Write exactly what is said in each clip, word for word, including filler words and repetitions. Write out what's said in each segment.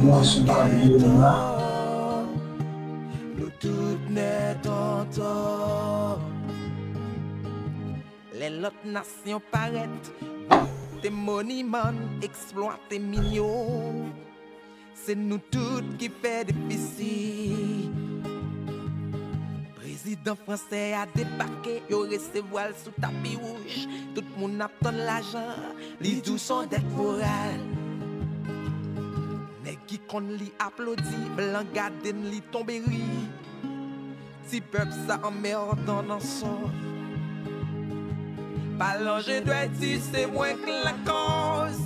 Mwen sou pavilion la. Nou tout nèt antò. Lè lòt nasyon parèt, boute moniman, eksplwate min yo. Se nou tout ki fè defisi. Prezidan fransè a debake, yo resevwa l sou tapi wouj. Tout moun ap tann lajan, li di w s on dèt moral. Nèg ki konn li aplodi, blan gade n, li tonbe ri. Ti pèp sa anmèdan nan sò. Palanje dwèt di se mwen k lakòz.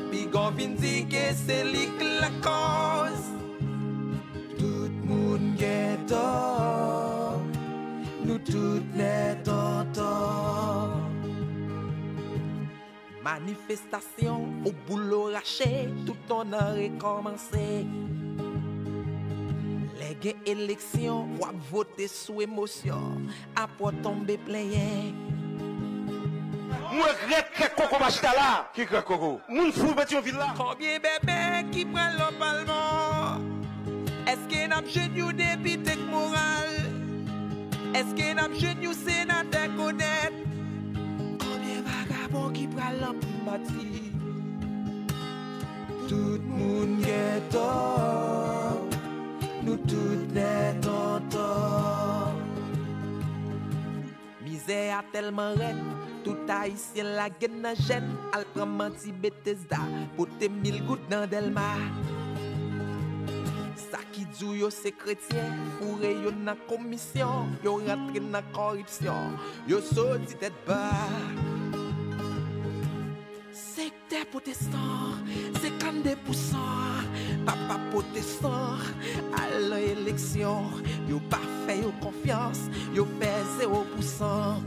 Piga w vin di ke se li k lakòz. Tout moun gen tò. Nou tout nèt antò. Manifestasyon, ou boulo rache, tout on an rekòmanse. Lè gen eleksyon, w ap vote sou emosyon, apre w tonbe plenyen. Mwen regrèt krèk koko pa chita la. Ki krèk koko? Moun fou Petyonvil la. Konbyen bèbè ki pral nan palman? Èske n ap jwenn yon depite k moral? Èske n ap jwenn yon senatè k onèt? Konbyen vagabon ki pral nan primati? Tout moun gen tò, nou tout nèt antò. Mizè a tèlman rèd, tout Ayisyen lage n nan jèn, al pran manti Betesda, pote mil goud nan Dèlma. Sa ki di w yo se kretyen, foure yo nan komisyon, yo rantre nan kòripsyon, yo soti tèt ba. Sektè pwotestan, senkannde pousan, papa pwotestan, al nan eleksyon, yo pa fè yo konfyans, yo fè zewo pousan.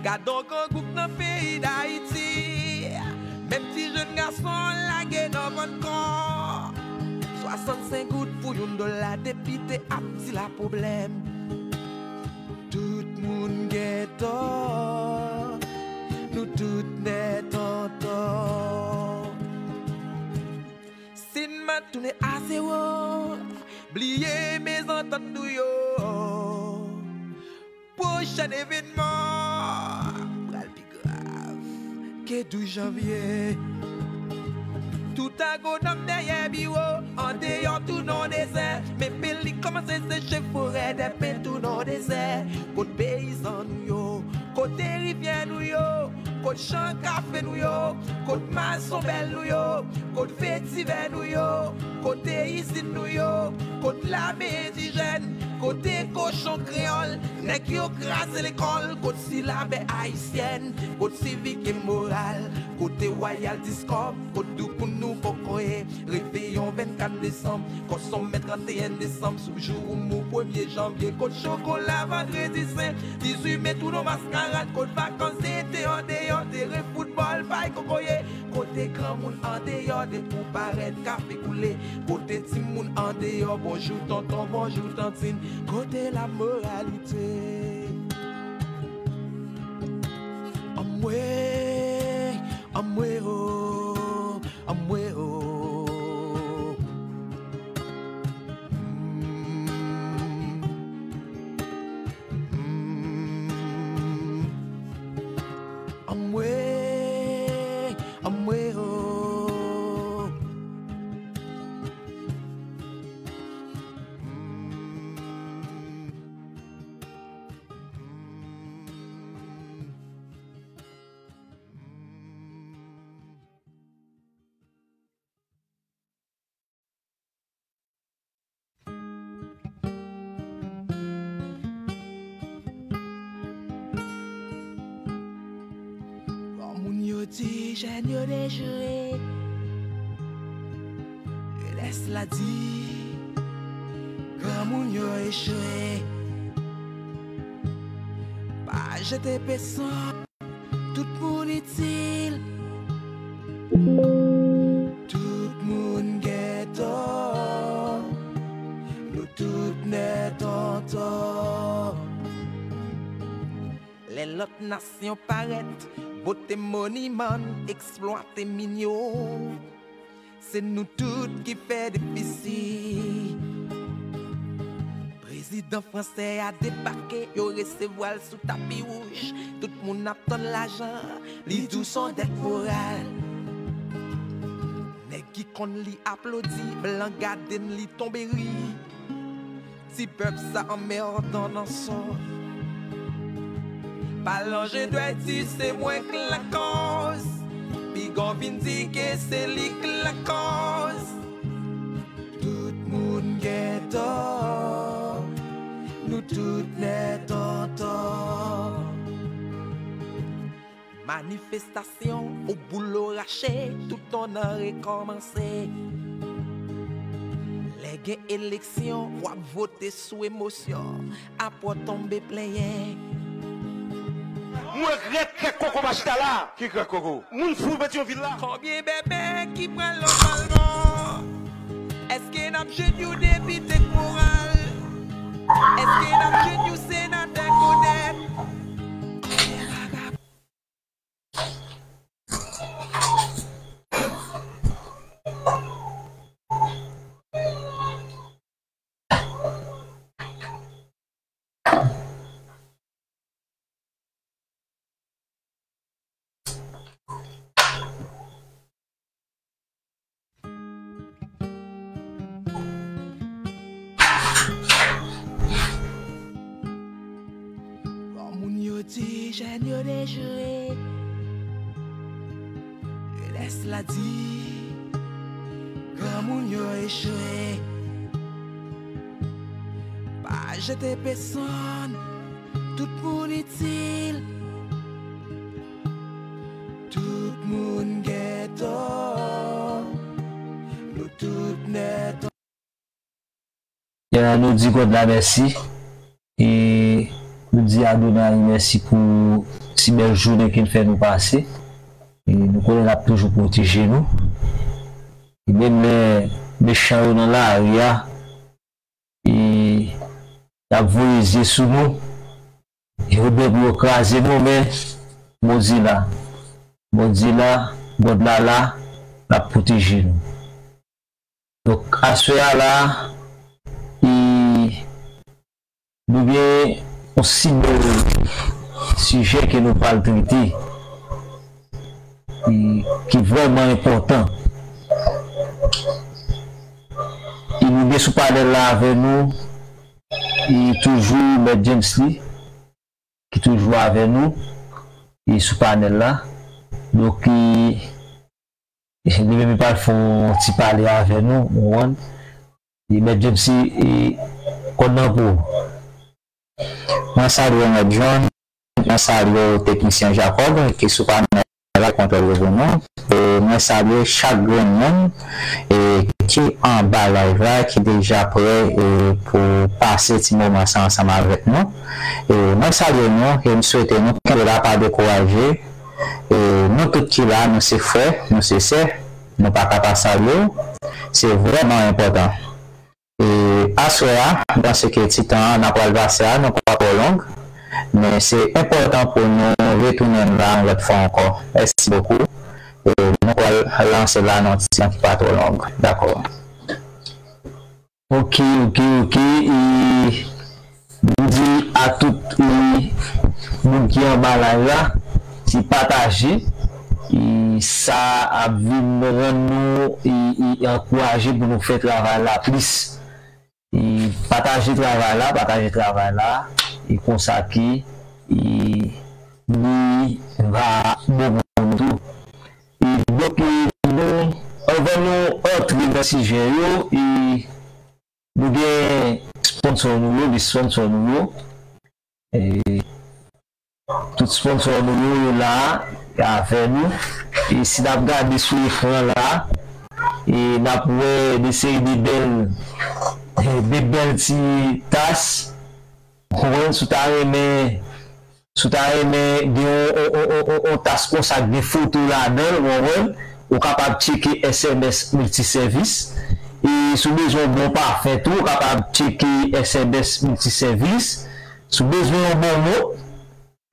Gadon grangou k nan peyi Dayiti, menm ti jèn gason lage nan vann kò. Swasannsenk goud pou youn dola, depite ap di la pwoblèm. Tout moun gen tò, nou tout nèt antò. Si n mat tounen a zewo, bliye mezantant nou yo. Pwochèn evènman pral pi grav ke douz janvye. Tout agonòm dèyè biwo, andeyò tou nan dezè. Men peli kòmanse seche forè, dèpen tou nan dezè. Kot peyizan nou yo? Kote rivyè nou yo? Kot chan kafe nou yo? Kot mason bèl nou yo? Kot vetivè nou yo? Kote izin nou yo? Kot lame endijèn? Kote kochon kreyòl? Nèg yo kraze lekòl. Kot silabè ayisyèn? Kot sivik e moral? Kote wayal diskòb? Kot doukoun nou kokoye? Reveyon vennkat desanm, kòsonmen tranteyen desanm, sou jou ou mou premye janvye, kot chokola vandredi sen, dizuit me tou nan maskarad, kot vakans ete andeyò, teren foutbòl, pay kokoye, kote granmoun andeyò, depi w parèt, kafe koule, kote timoun andeyò, bonjou tonton, bonjou tantin, kote lamoralite? Anmwe, anmwe o, anmwe o. Mm, mm. Anmwe, anmwe o. Mm, mm. Granmoun yo di jèn yo dechire. Jenès la di granmoun yo echwe. Pa jete peson. Tout moun itil. Tout moun gen tò. Nou tout nèt antò. Lè lòt nasyon parèt, bote moniman, eksplwate min yo. Se nou tout ki fè defisi. Prezidan fransè a debake, yo resevwa l sou tapi wouj. Tout moun ap tann lajan, li di w s on dèt moral. Nèg ki konn li aplodi, blan gade n li tonbe ri. Ti pèp sa anmèdan nan son. Palan je dwe di se mwen k lakòz. Piga w vin di ke se li k lakòz. Tout moun gen tò. Nou tout nèt an tò. Manifestasyon, ou boulo rache, tout on an rekòmanse. Lè gen eleksyon, w ap vote sou emosyon, apre w tonbe plenyen. Mwen regrèt kèk koko pa chita la. Ki kèk koko? Moun fou Petyonvil la. Konbyen bèbè ki pral nòmalman? Èske n ap jwenn yon depite k moral? Èske n ap jwenn yon senatè k onèt? Bon, moun yo di jèn yo dejwe. Jenès la di granmoun yo echwe. Pa jete pèsonn, tout moun itil. Tout moun gen tò. Nou tout nèt. Ya, nou di God la mèsi. E nou di Adonaï mèsi pou si bèl jounen ke l fè nou pase. E nou konnen l ap toujou pwoteje nou. E menm lè mechan yo nan lari a, e y ap voye zye sou nou. Yo gen pou yo kraze nou, men Bondye la. Bondye la, God la la, l ap pwoteje nou. Donk, aswè a la, e, nou gen yon si bèl sijè ke nou pral trete, e, ki vrèman enpòtan. E nou gen sou panèl la avè nou, e toujou Mèt James Lee, ki toujou avè nou, e sou panèl la. Donk, e, li menm li pral fè yon ti pale avè nou, ou konprann. E Mèt James, e, kòd nan pou ou. Mwen salye w, Mèt John. Mwen salye w, teknisyen Jacob, ki sou panèl la, kontwòl rezo nou. E mwen salye chak grenn moun, e, ki anba live la, ki deja prè, e, pou pase ti moman sa ansanm avèk nou. E mwen salye nou, e m swete nou kenbe la, pa dekouraje. E nou tout ki la, nou se frè, nou se sè, nou pa ka pa salye w. Se vrèman enpòtan. E aswè a, m panse ke ti tan an n ap pral pase a, nou pa twò long, men se enpòtan pou nou retounen la yon lòt fwa ankò. Mèsi bokou. E nou pral lanse la nan ti tan ki pa twò long. Dakò. Ok, ok, ok. E m di a tout, e, moun ki anba live la, se pataje, e sa ap vin rann nou, e, e ankouraje pou nou fè travay la plis. E pataje travay la, pataje travay la, e konsa ke, e, li va bon pou nou tou. E donk, e, nou, anvan nou antre nan sijè yo, e nou gen sponsò nou yo, lis sponsò nou yo. E tout sponsò nou yo, yo la avè nou. E si n ap gade sou ekran la, e n ap wè de seri de bèl, de bèl ti tas. Ou konprann, si w ta renmen, si w ta renmen gen yon, yon, yon, yon, yon tas konsa k gen foto ladan l, ou konprann, ou kapab tcheke S M S Multiservice. E si w bezwen yon bon pafen tou, ou kapab tcheke S M S Multiservice. Si w bezwen yon bon mont,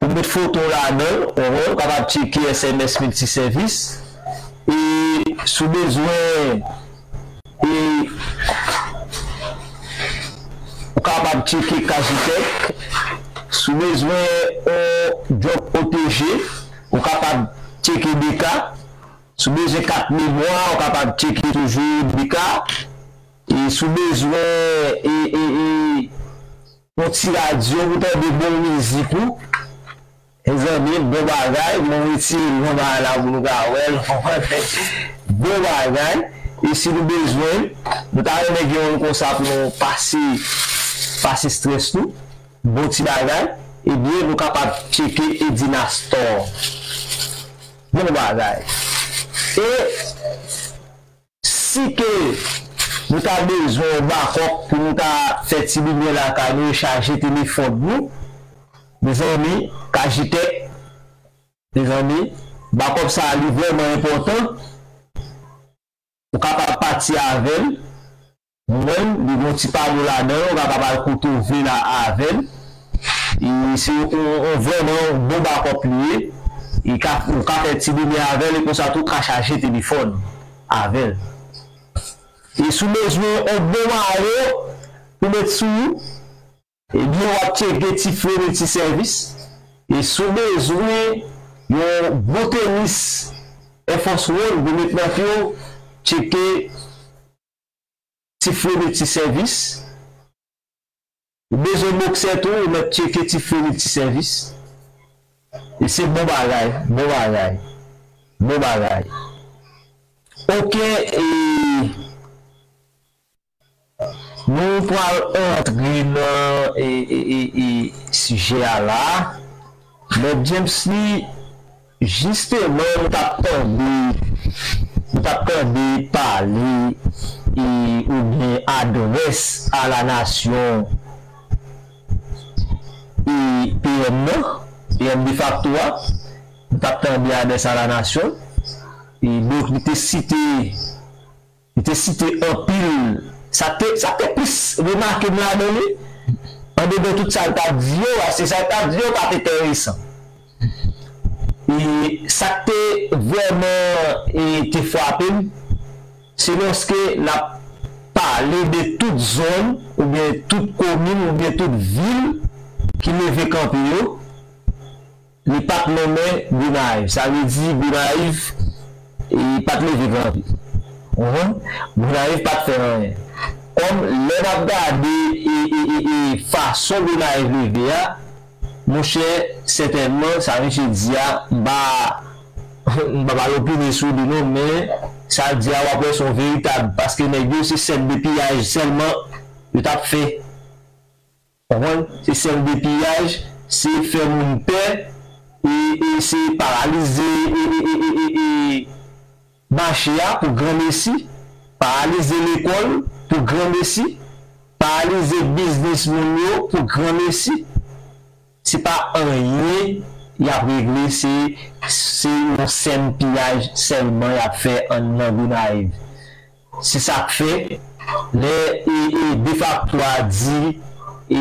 ou met foto w ladan l, ou wè, ou kapab tcheke S M S Multiservice. E si w bezwen, e, ou kapab tcheke Kajitèk. Si w bezwen yon job O T G, ou kapab tcheke B K. Si w bezwen kat memwa, ou kapab tcheke toujou B K. E si w bezwen, e, e, e, yon ti radyo pou tande bon mizik ou, mezanmi, bon bagay, mwen retire l nan bagay la pou nou ka wè l, konprann? Bon bagay. E si nou bezwen, nou ta renmen gen youn konsa pou nou pase, pase strès nou, bon ti bagay, ebyen, nou kapab tcheke Edina Store. Bon bagay. E si ke nou ta bezwen yon bakòp pou nou ta fè ti limyè lakay nou, rechaje telefòn nou, mezanmi, Kajitèk, mezanmi, bakòp sa a, li vrèman enpòtan. Ou kapab pati avè l. Ou menm, li gen yon ti pano ladan l, ou kapab al kote w vle la avè l. E se yon, yon, yon vrèman yon bon bakòp li ye. E ka, ou ka fè ti limyè avè l, e konsa tou, ou ka chaje telefòn avè l. E si w bezwen yon bon mayo pou met sou ou, ebyen, w ap tcheke Ti Fre Milti Sèvis. E si w bezwen yon bon tenis Air Force One pou met nan pye w, tcheke Ti Fre Milti Sèvis. Ou bezwen boksè tou, ou mèt tcheke Ti Fre Milti Sèvis. E se bon bagay, bon bagay, bon bagay. Oke, e nou pral antre nan, e, e, e, e, sijè a la. Mèt James li, jisteman, nou t ap tande, nou t ap tande pale, e, oubyen adrès a la nasyon, e, P M nan, P M defakto a, nou t ap tande adrès a la nasyon, e, donk, li te site Li te site anpil. Sa k te, sa k te plis remake m ladan li, andedan tout sa l t ap di yo, paske sa l t ap di yo pa t enteresan. E sa k te vrèman, e, te frape m, se lòske l ap pale de tout zòn, oubyen tout komin, oubyen tout vil ki leve kanpe yo. Li pa t nonmen Gonayiv. Sa vle di Gonayiv, e, pa t leve kanpe. Ou konprann? Gonayiv pa t fè anyen. Kòm lè n ap gade, e, e, e, e, fason Gonayiv leve a, monchè, sètènman, sa misye di a, m pa, m pa pral opine sou li non, men sa l di a, w ap wè se yon veritab, paske nèg yo se sèn de piyaj sèlman yo t ap fè. Konprann? Se sèn de piyaj, se fè moun pè, e, e se paralize, e, e, e, e, e, e, mache a pou granmesi, paralize lekòl pou granmesi, paralize biznis moun yo pou granmesi. Se pa anyen y ap regle, se, se yon sèn piyaj sèlman y ap fè anndan Gonayiv. Se sa k fè, lè, e, e, defakto a di, e,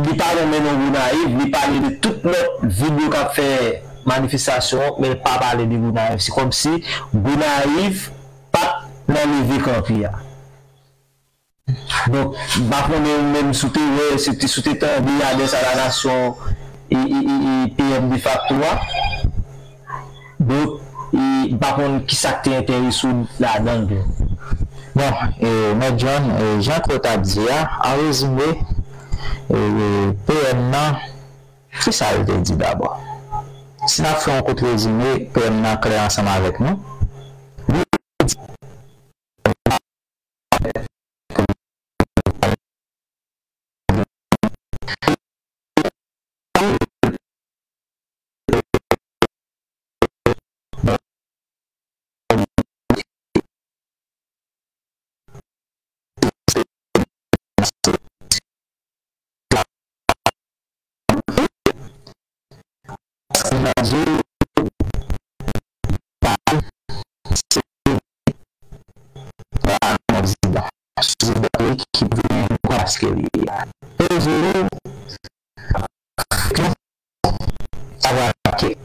li pa nonmen non Gonayiv, li pale de tout lòt vil yo k ap fè manifestasyon, men l pa pale de Gonayiv. Se kòmsi Gonayiv pa t nan leve kanpe a. Donk, m pa konnen ou menm si w te wè, si w te, si w te tande adrès a la nasyon e, e, e, e P M defakto a. Donk, e, m pa konn kisa k te enterese w ladan l tou. Bon, e, Mèt John, e, jan ke w t ap di a, an rezime, e, P M nan, kisa l te di dabò? Si n ap fè yon kout rezime, P M nan klè ansanm avèk nou. Paske nan Dye, pale, se pa nan Dida. Se Dida ki pou vini pou paske li ye a. Peze yo, sa va atake.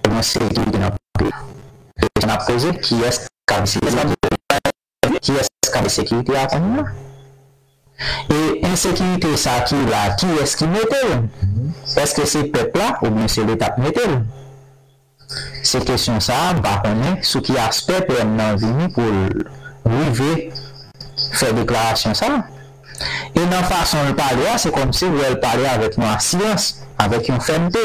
Nan sekirite nan peyi a. E sa n poze, kiyès k ap sekirite, kiyès k ap sekirite a kounye a? E ensekirite sa ki la, kiyès ki mete l? Èske se pèp la oubyen se Leta k mete l? Se kesyon sa a, m pa konnen sou ki aspè P M nan vini pou l rive fè deklarasyon sa a. E nan fason l pale a, se kòmsi w wè l pale avèk yon asirans, avèk yon fèmte.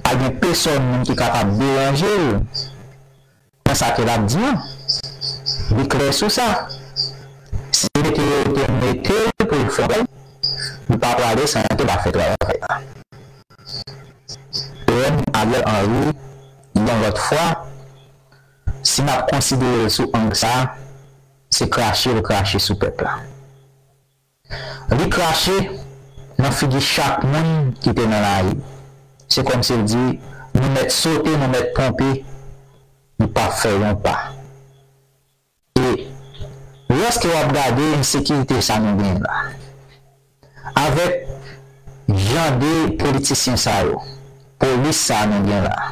Pa gen pèsòn moun ki kapab deranje l nan sa ke l ap di an. Li klè sou sa. Si mete yo te mete l pou l fè bagay, li pa prale san ke l pa fè travay la. P M Ariel Henry, yon lòt fwa, si n ap konsidere l sou ang sa a, se krache l krache sou pèp la. Li krache nan figi chak moun ki te nan lari. Se kòmsi l di, nou mèt sote, nou mèt ponpe, li p ap fè yon pa. E lòske w ap gade ensekirite sa nou genyen la, avèk jan de politisyen sa yo, polis sa nou gen la,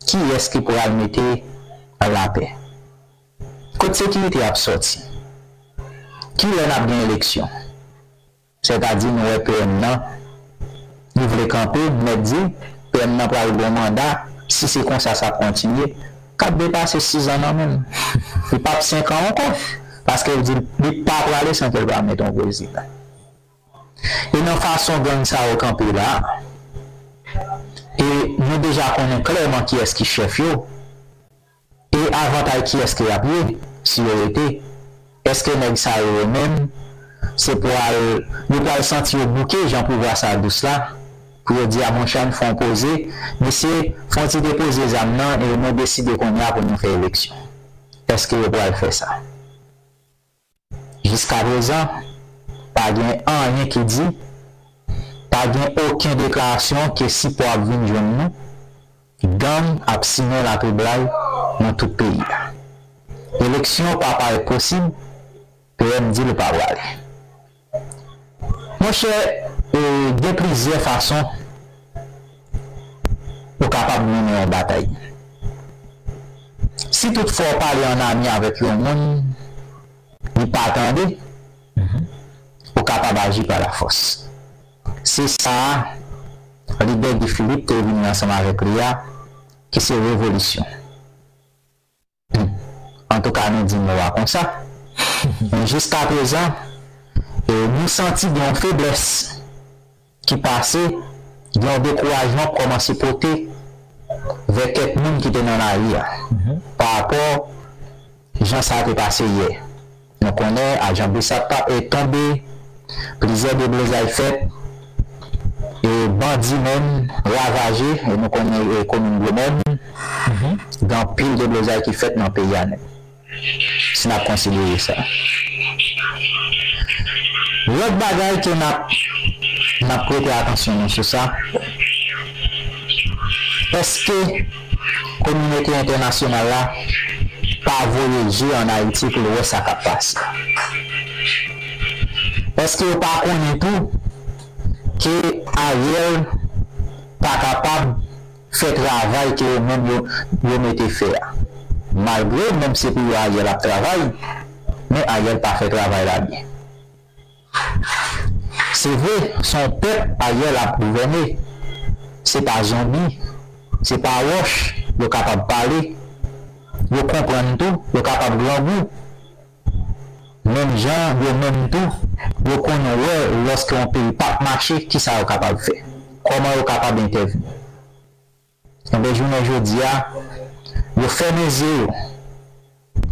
kiyès ki pral mete lapè? Kot sekirite ap sòti? Kilè n ap gen eleksyon? Sètadi nou wè P M nan, li vle kanpe, m mèt di, P M nan pral gen yon manda, si se konsa sa ap kontinye, k ap depase sizan nan men l. Li p ap senk an ankò, paske l di li pa prale san ke l pa mete yon prezidan. E nan fason gang sa yo kanpe la, e nou deja konnen klèman kiyès ki chèf yo, e avantay kiyès ke y ap ye, si yo rete? Èske nèg sa yo, yo menm, se pral, yo pral santi yo bouke jan pouvwa sa dous la, pou yo di, a monchè, ann fè yon poze, mesye, fè yon ti depoze zam nan, e nou deside kounye a pou nou fè eleksyon? Èske yo pral fè sa? Jiskaprezan, pa gen anyen ki di, pa gen okenn deklarasyon ke sipò ap vin jwenn nou. Gang ap simen latwoublay nan tout peyi a. Eleksyon pa parèt posib, P M di l pa prale. Monchè, e, gen plizyè fason ou kapab mennen yon batay. Si toutfwa w pale an amye avèk yon moun, li pa tande, ou kapab aji pa lafòs. Se sa a lidè Guy Philippe te vini ansanm avèk li a, ki se revolisyon. Antouka, nou di mo a konsa. Men jiskaprezan, e, nou santi gen yon feblès ki pase, gen yon dekourajman k kòmanse pote vè kèk moun ki te nan lari a, parapò jan sa te pase yè. Nou konnen ajan BSAP pa, e, tonbe, plizyè deblozay fèt, e bandi menm ravaje, e nou konnen, e, komin Gwo Mòn, gen anpil deblozay ki fèt nan peyi a menm. Si n ap konsidere sa. Lòt bagay ke n ap, n ap prete atansyon nou sou sa, èske kominote entènasyonal la pa voye je ann Ayiti pou l wè sa k ap pase? Èske yo pa konnen tou ke Ariel pa kapab fè travay ke yo menm yo, yo mete fè a? Malgre menm se pou yo Ariel ap travay, men Ariel pa fè travay la byen. Se vre, se yon pèp Ariel ap gouvène. Se pa zonbi, se pa wòch, yo kapab pale, yo konprann tou, yo kapab grangou. Menm jan yo menm tou, yo konn wè lòske yon peyi p ap mache, kisa yo kapab fè, kòman yo kapab entèvni. Enben, jounen jodi a, yo fèmen zye yo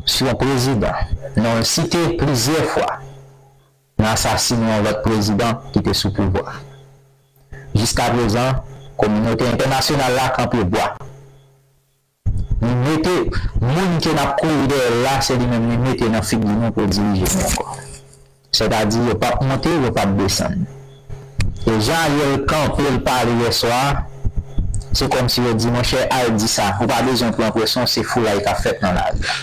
sou yon prezidan, non l site plizyè fwa nan asasinen yon lòt prezidan ki te sou pouvwa. Jiskaprezan, kominote entènasyonal la kanpe bwa. Li mete moun ke n ap kouri dèyè l la, se li menm li mete nan figi nou pou dirije nou ankò. Sètadi, yo p ap monte, yo p ap desann. E jan Ariel kanpe, l pale yè swa a, se kòmsi yo di, monchè, al di sa, ou pa bezwen pran presyon, se foulay k ap fèt nan lari a.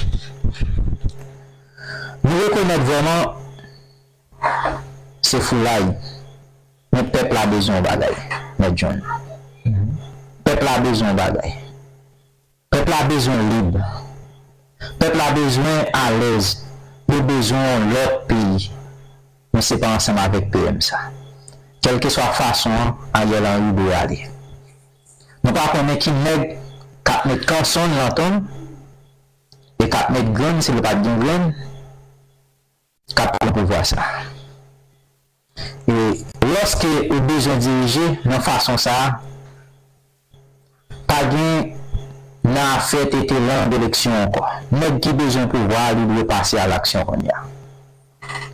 Nou rekonèt vrèman, se foulay, men pèp la bezwen yon bagay, Mèt John. Pèp la bezwen yon bagay. Pèp Pèp la bezwen lib. Pèp la bezwen alèz. Yo bezwen yon lòt peyi. Men se pa ansanm avèk P M sa. Kèlkeswa fason an, Ariel Henry dwe ale. Nou pa konnen ki nèg k ap met kanson l nan tonm e k ap met grenn si l pa t gen grenn, k ap pran pouvwa sa. E lòske ou bezwen dirije nan fason sa a, pa gen nan afè tete lang eleksyon ankò. Nèg ki bezwen pouvwa a, li dwe pase alaksyon kounye a.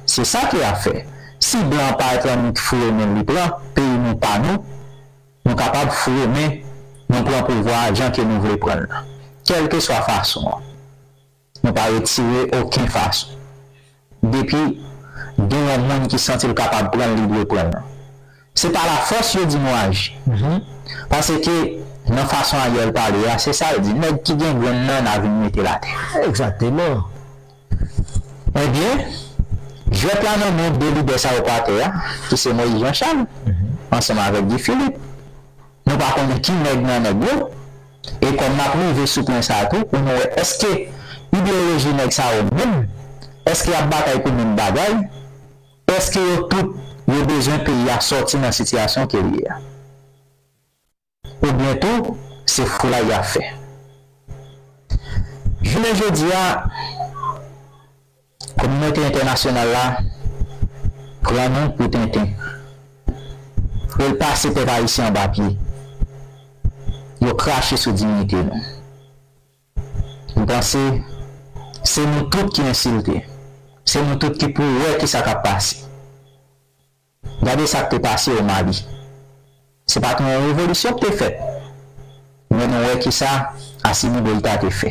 Se sa ke y ap fè. Si blan an pa t annik foure men li pran, peyi nou pa nou, nou kapab foure men nou pran pouvwa a jan ke nou vle pran l lan. Kèlkeswa fason an. Nou pa retire okenn fason. Depi gen yon moun ki santi l kapab pran l, li dwe pran l. Se pa lafòs yo di nou aji. Paske nan fason Ariel pale a, se sa l di, nèg ki gen grenn nan, n a vin mete l atè. Egzakteman. Ebyen, jwèt la nan men de lidè sa yo pa tè a, ki se Moïse Jean Charles, ansanm avèk Guy Philippe. Nou pa konnen ki nèg nan nèg yo. E kòm n ap rive sou pwen sa a tou, pou nou wè èske ideyoloji nèg sa yo menm, èske y ap batay pou menm bagay, èske yo tout yo bezwen peyi a sòti nan sitiyasyon ke l ye a. Oubyen tou, se foulay y ap fè. Jounen jodi a, kominote entènasyonal la pran nou pou tenten. Yo pase pèp ayisyen anba pye. Yo krache sou diyite nou. M panse se nou tout ki ensilte. Se nou tout ki pou wè kisa k ap pase. Gade sa k te pase o Mali. Se pa t yon revolisyon k te fèt. Men nou wè kisa Assimi Goïta te fè.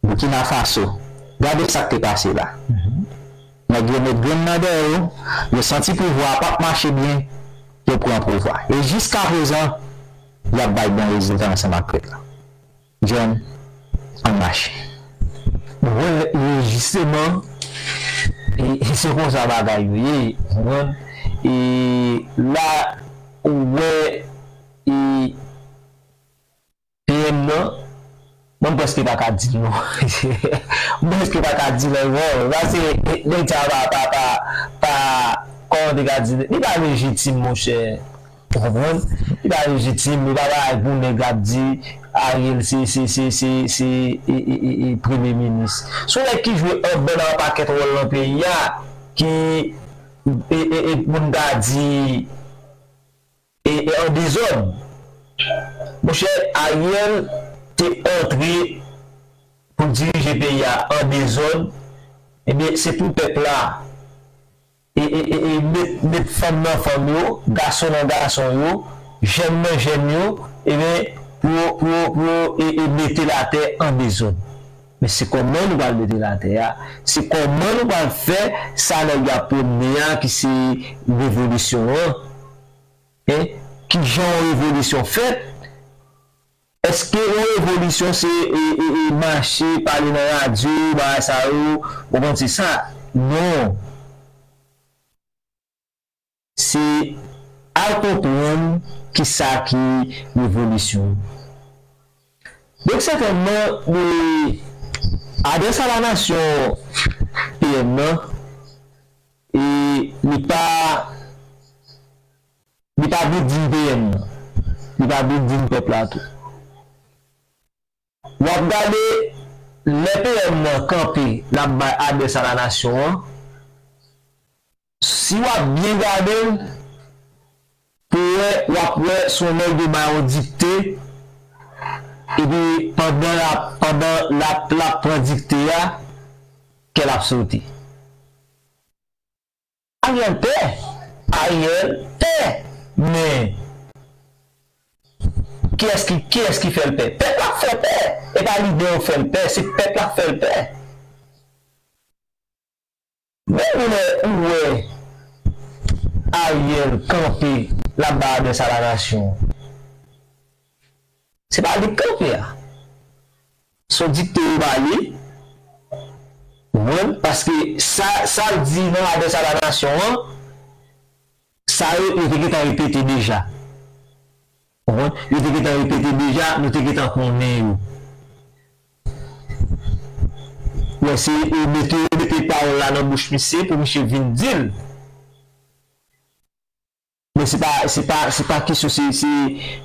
Burkina Faso, gade sa k te pase la. Nèg yo met grenn nan dèyè yo, yo santi pouvwa a p ap mache byen, yo pran pouvwa. E jiskaprezan, y ap bay bon rezilta ansanm ak pèp la. John, ann mache. Wè, e jisteman, e, e se konsa bagay yo ye, ou konprann? E la, ou wè, e, P M nan, mwen, m prèske pa ka di l non. M prèske pa ka di l ankò. Paske nèg sa pa, pa, pa, pa, kòman te ka di, li pa lejitim, monchè. Ou konprann? Li pa lejitim, li pa bagay pou nèg ap di Ariel se, se, se, se, se, e, e, e, e, premye minis. Se yon nèg ki jwe anbann an pakèt wòl nan peyi a, ki, e, e, e, pou n ta di, e, e an dezòd. Monchè, Ariel te antre pou l dirije peyi a an dezòd, ebyen, se pou pèp la, e, e, e, e met, met fanm nan fanm yo, gason nan gason yo, jèn nan jèn yo, ebyen, pou yo, pou yo, pou yo, e, e mete l atè an dezòd. Men se kòman nou pral mete l atè a, se kòman nou pral fè sa nèg y ap pwone a, ki se revolisyon an, en, ki jan yon revolisyon fèt, èske yon revolisyon se, e, e, e, mache, pale nan radyo, bagay sa yo, ou konprann se sa? Non. Se al konprann kisa ki revolisyon. Donk, sètènman, e, adrès a la nasyon P M nan, e, li pa, li pa building P M nan. Li pa building pèp la tou. W ap gade, lè P M nan kanpe, l ap bay adrès a la nasyon an. Si w ap byen gade l, pou wè, w ap wè se yon nèg yo bay yon dikte, epi pandan l ap, pandan l ap, l ap pran dikte a, kè l ap sote. Ariel pè. Ariel pè. Men, kiyès ki, kiyès ki fè l pè? Pèp la k fè l pè. E pa lidè yo fè l pè, se pèp la k fè l pè. Menm lè ou wè Ariel kanpe, l ap bay adrès a la nasyon. Se pa li k kanpe a. Se yon dikte yo ba li. Ou konprann? Paske sa, sa l di nan adrès a la nasyon an, sa yo, yo te gentan repete deja. Ou konprann? Yo te gentan repete deja, nou te gentan konnen yo. Bon, se, e, mete, mete pawòl la nan bouch misye pou misye vin di l. Men se pa, se pa, se pa kesyon, se, se,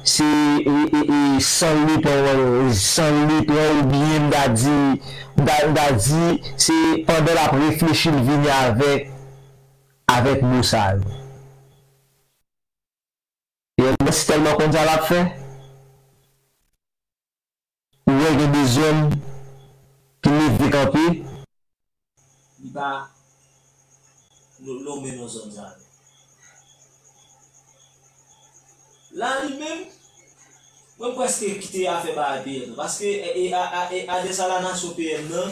se, e, e, e, san li pran, san li pran oubyen m ta di, m ta, m ta di, se pandan l ap reflechi l vini avèk, avèk mo sa yo. E Ernest tèlman konn sa l ap fè. Ou wè gen de zòn ki leve kanpe. Li pa no-, nonmen non zòn sa yo. La li menm, mwen prèske kite afè bagay P M nan. Paske, e, e, a, a, e, adrès a la nasyon P M nan,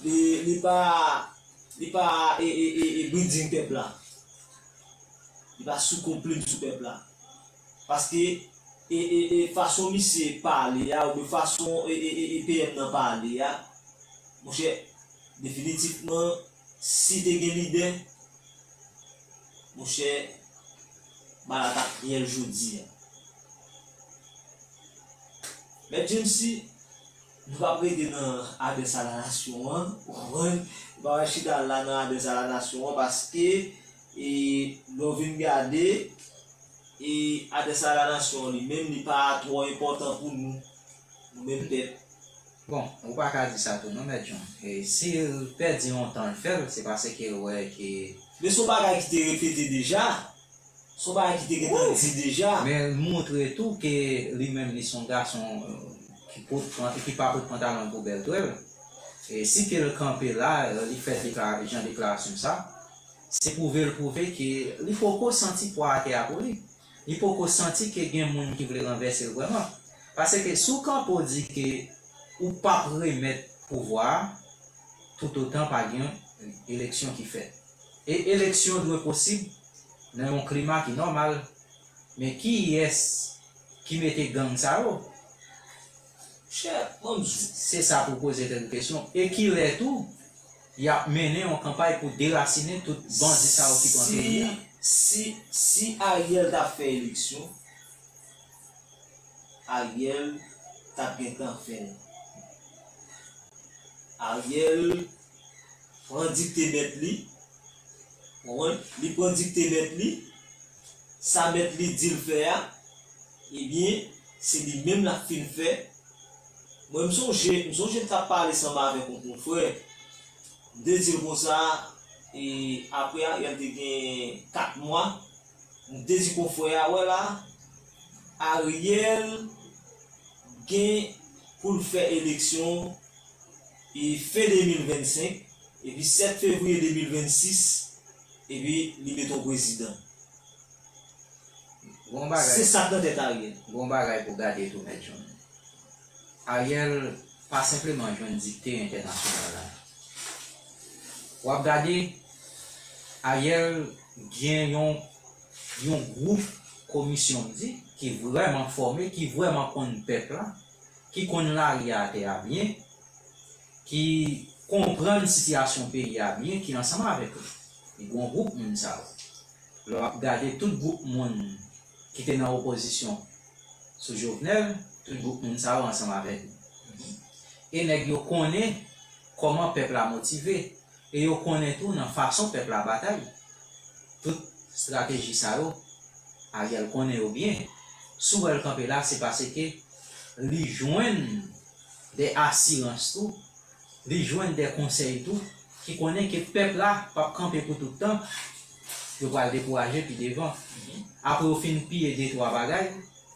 li, li pa, li pa, e, e, e, e, bridging pèp la. Li pa sou konplim sou pèp la. Paske, e, e, e, fason misye pale a, oubyen fason, e, e, e, e, P M nan pale a, monchè, definitivman, si te gen lidè, monchè, bagay la t ap reyèl jodi a. Mèt James, si nou p ap rete nan adrès a la nasyon an, ou konprann? Nou p ap chita la nan adrès a la nasyon an, paske, e, lè w vin gade, e, adrès a la nasyon an li menm, li pa twò enpòtan pou nou, nou menm pèp. Bon, ou pa ka di sa tou non, Mèt John. E si l pèdi yon tan l fè l, se paske l wè ke Men se yon bagay ki te repete deja. Se yon bagay ki te gentan di deja. Men l montre tou ke li menm li se yon gason, eh, ki pot, ki pa pot pantalon pou bèl twèl. E si ke l kanpe la, eh, li fè dekla-, jan deklarasyon sa, se pwouve l pwouve ke li poko santi pwa atè a pou li. Li poko santi ke gen moun ki vle ranvèse l vrèman. Paske si w kanpe w di ke ou p ap remèt pouvwa a, toutotan pa gen eleksyon ki fèt. E eleksyon dwe posib nan yon klima ki nòmal. Men kiyès ki mete gang sa yo? Chè, ban m di w. Se sa pou poze tèt ou kesyon. E kilè tou y ap mennen yon kanpay pou derasinen tout bandi sa yo ki pran peyi a? Si, si, si Ariel t ap fè eleksyon, Ariel t ap gentan fè l. Ariel pran dikte mèt li, konprann? Li pran dikte mèt li, sa mèt li di l fè a, ebyen, se li menm l ap fin fè. Mwen, m sonje, m sonje m t ap pale ansanm avèk yon konfrè, m te di l konsa, e apre Ariel te gen kat mwa, m te di konfrè a, wè la, Ariel gen pou l fè eleksyon, e fen de mil vennsenk, epi sèt fevriye de mil vennsis, epi li mete yon prezidan. Bon bagay. Se sa k nan tèt Ariel. Bon bagay pou gade tou, Mèt John. Ariel pa senpleman jwenn dikte entènasyonal la. W ap gade, Ariel gen yon, yon gwoup komisyon, m di, ki vrèman fòme, ki vrèman konn pèp la, ki konn lari a, atè a byen, ki konprann sitiyasyon peyi a byen, ki ansanm avèk li. Li gen yon gwoup moun sa yo. Lè w ap gade tout gwoup moun ki te nan opozisyon sou Jovenel, tout gwoup moun sa yo ansanm avèk li. E nèg yo konnen kòman pèp la motive, e yo konnen tou nan fason pèp la batay. Tout estrateji sa yo, Ariel konnen yo byen. Si w wè l kanpe la, se paske li jwenn de asirans tou, li jwenn de konsèy tou, ki konnen ke pèp la p ap kanpe pou tout tan, yo pral dekouraje pi devan. Apre yo fin piye de twa bagay,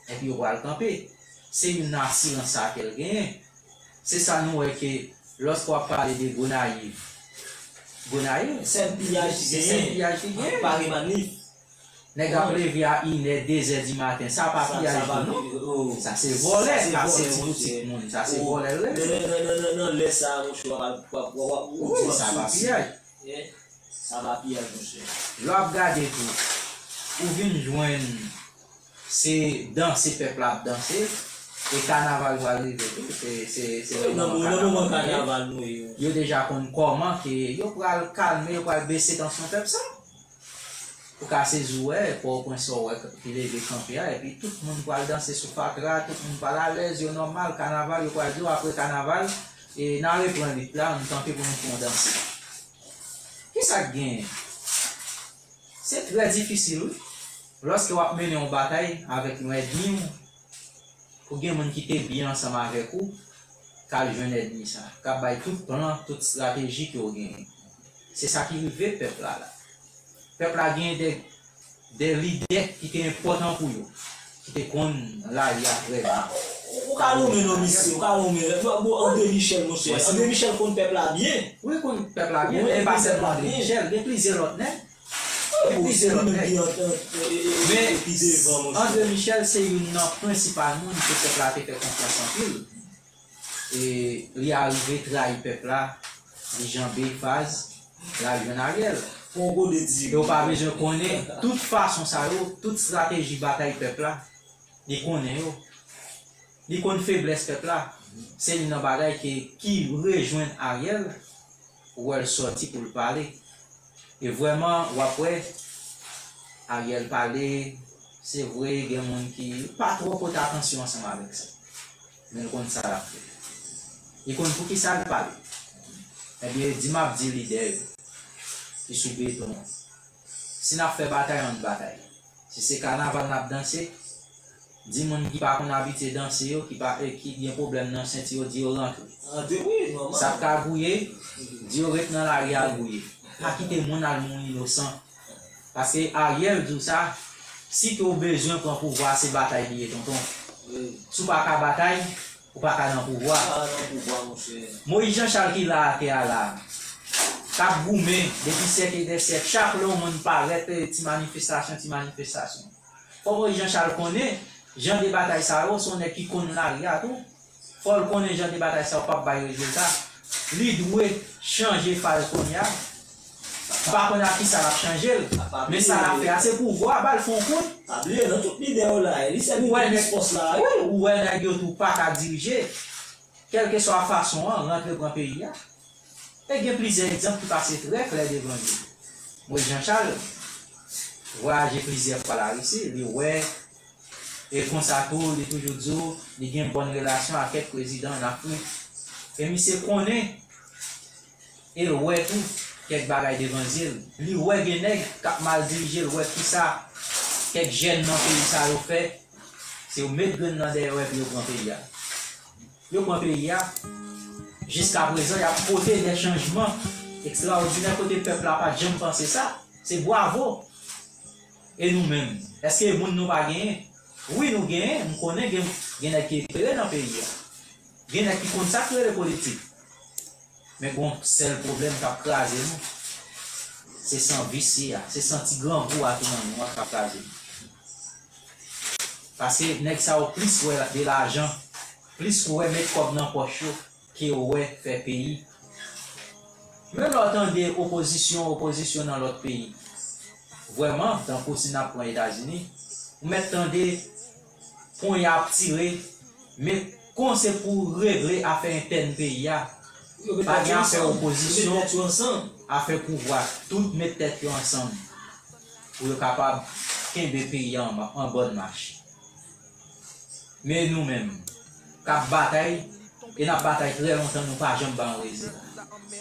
epi yo pral kanpe. Se youn nan asirans sa ke l genyen. Se sa nou wè ke lòske w ap pale de Gonayiv, Gonayiv, se sèl piyaj ki genyen. Se sèl piyaj ki genyen. Pare manif. Nèg ap leve a inè, dezè di maten. Sa pa piyaj tou non. Sa se vòlè, kase ti boutik moun. Sa se vòlè l rele. Nan, nan, nan, nan, nan lè sa a, monchè, w ap, w ap, w ap, w ap, wi, sa pa piyaj. Sa pa piyaj, monchè. Lè w ap gade tou, ou vin jwenn se danse pèp la ap danse, e kanaval pral rive tou, se, se, se nan moman kanaval nou ye. Yo deja konn kòman ke yo pral kalme, yo pral bese tansyon pèp sa. Ou ka sezi w wè, Pòtoprens sa w wè ki leve kanpe a, epi tout moun pral danse sou fatra, tout moun pral alèz, yo nòmal, kanaval, yo pral di w apre kanaval, E n a reprann lit la, nou kanpe pou nou fè yon danse. Kisa k genyen? Se trè difisil, wi. Lòske w ap mennen yon batay avèk yon ènmi w, pou gen moun ki te byen ansanm avèk ou, k al jwenn ènmi sa, k ap bay tout plan, tout estrateji ke w genyen. Se sa ki rive pèp la la. Pèp la gen de, de lidè ki te enpòtan pou yo, ki te konn lari a trè byen. Ou ka nonmen non misye, ou ka nonmen. Bon, André Michel, monchè. André Michel konn pèp la byen. Wi, konn pèp la byen, men pa sèlman André Michel, gen plizyè lòt nèg. Gen plizyè lòt nèg. Men André Michel se youn nan prensipal moun ke pèp la te fè konfyans anpil. E li arive trayi pèp la, li janbe faz, l al jwenn Ariel. E w pa bezwen konnen tout fason sa yo, tout estrateji batay pèp la, li konnen yo. Li konn feblès pèp la. Se youn nan bagay ke, ki rejwenn Ariel, ou wè l sòti pou l pale. E vrèman, w ap wè, Ariel pale, se vre, gen moun ki pa twò pote atansyon ansanm avèk sa. Men l konn sa l ap fè. Li konn poukisa l pale. Ebyen, di m ap di lidè yo ki sou beton an. Si n ap fè batay, ann batay. Si se kanaval n ap danse, di moun ki pa konn abitye danse yo, ki pa, e ki gen pwoblèm nan senti yo, di yo rantre. Rantre, wi, nòmal. Sa k ka gouye, di yo ret nan lari a gouye. Pa kite moun al mouri inosan. Paske Ariel di w sa, si ke w bezwen pran pouvwa, se batay li ye, tonton. Wi. Si w pa ka batay, ou pa ka nan pouvwa. Pa nan pouvwa, monchè. Moyiz Janchal ki la atè a la, k ap goumen depi syèk e dè syèk, chak lè yon moun parèt, eh, ti manifestasyon, ti manifestasyon. Fò Moyiz Janchal konnen, jan de batay sa yo, se yon nèg ki konn lari a tou. Fò l konnen jan de batay sa yo p ap bay rezilta. Li dwe chanje faz kounye a. M pa konn ak kisa l ap chanje l. Men sa l ap fè a, se pouvwa, ba l fè yon kout. Pa bliye, nan tout lidè yo la, li sèvi de plis pòs la, wi. Ou wè nèg yo tou pa ka dirije. Kèlkeswa fason an, rantre pran peyi a. E gen plizyè egzanp ki pase trè klè devan nou. Moyiz Janchal vwayaje plizyè fwa Larisi, li wè, e konsa tou, li toujou di w, li gen bòn relasyon ak kèk prezidan ann Afrik. E misye konnen, e l wè tou kèk bagay devan zye l. Li wè gen nèg k ap mal dirije, l wè kisa kèk jèn nan peyi sa yo fè. Se yo met grenn nan dèyè yo epi yo pran peyi a. Yo pran peyi a. Jiskaprezan, y ap pote de chanjman ekstraòdinè kote pèp la pa t janm panse sa. Se bwavo. E nou menm, èske moun nou pa genyen? Wi, nou genyen. M konnen gen, gen nèg ki eklere nan peyi a. Gen nèg ki konn sa k rele politik. Men gon sèl pwoblèm k ap kraze nou, se san visye a, se san ti grangou a ki nan nou an k ap kraze nou. Paske nèg sa yo plis wè de lajan, plis wè met kòb nan pòch yo ke wè fè peyi. Men lè w tande opozisyon, opozisyon nan lòt peyi, vrèman, tankou si n ap pran Etazini, ou mèt tande ponya ap tire, men kon se pou regle afè entèn peyi a. Pa gen afè opozisyon, afè pouvwa. Tout met tèt yo ansanm pou yo kapab kenbe peyi a an, an bòn mach. Men nou menm, k ap batay, e n ap batay trè lontan, nou pa janm bay yon rezilta.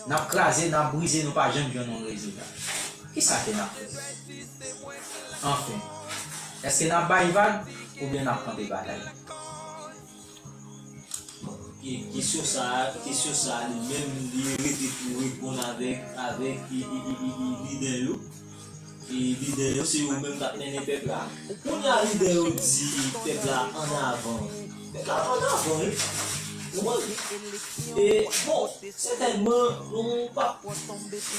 N ap kraze, n ap brize, nou pa janm jwenn yon rezilta. Kisa ke n ap fè? Anfen, èske n ap bay vag oubyen n ap kanpe batay? Bon, ke-, kesyon sa a, kesyon sa a li menm, li rete pou reponn avèk, avèk, e, e, e, e, e lidè yo. E lidè yo, se yo menm k ap mennen pèp la. Kounye a, lidè yo di pèp la ann avan. Pèp la ann avan, wi. Ou konprann? E, bon, sètènman, nou p ap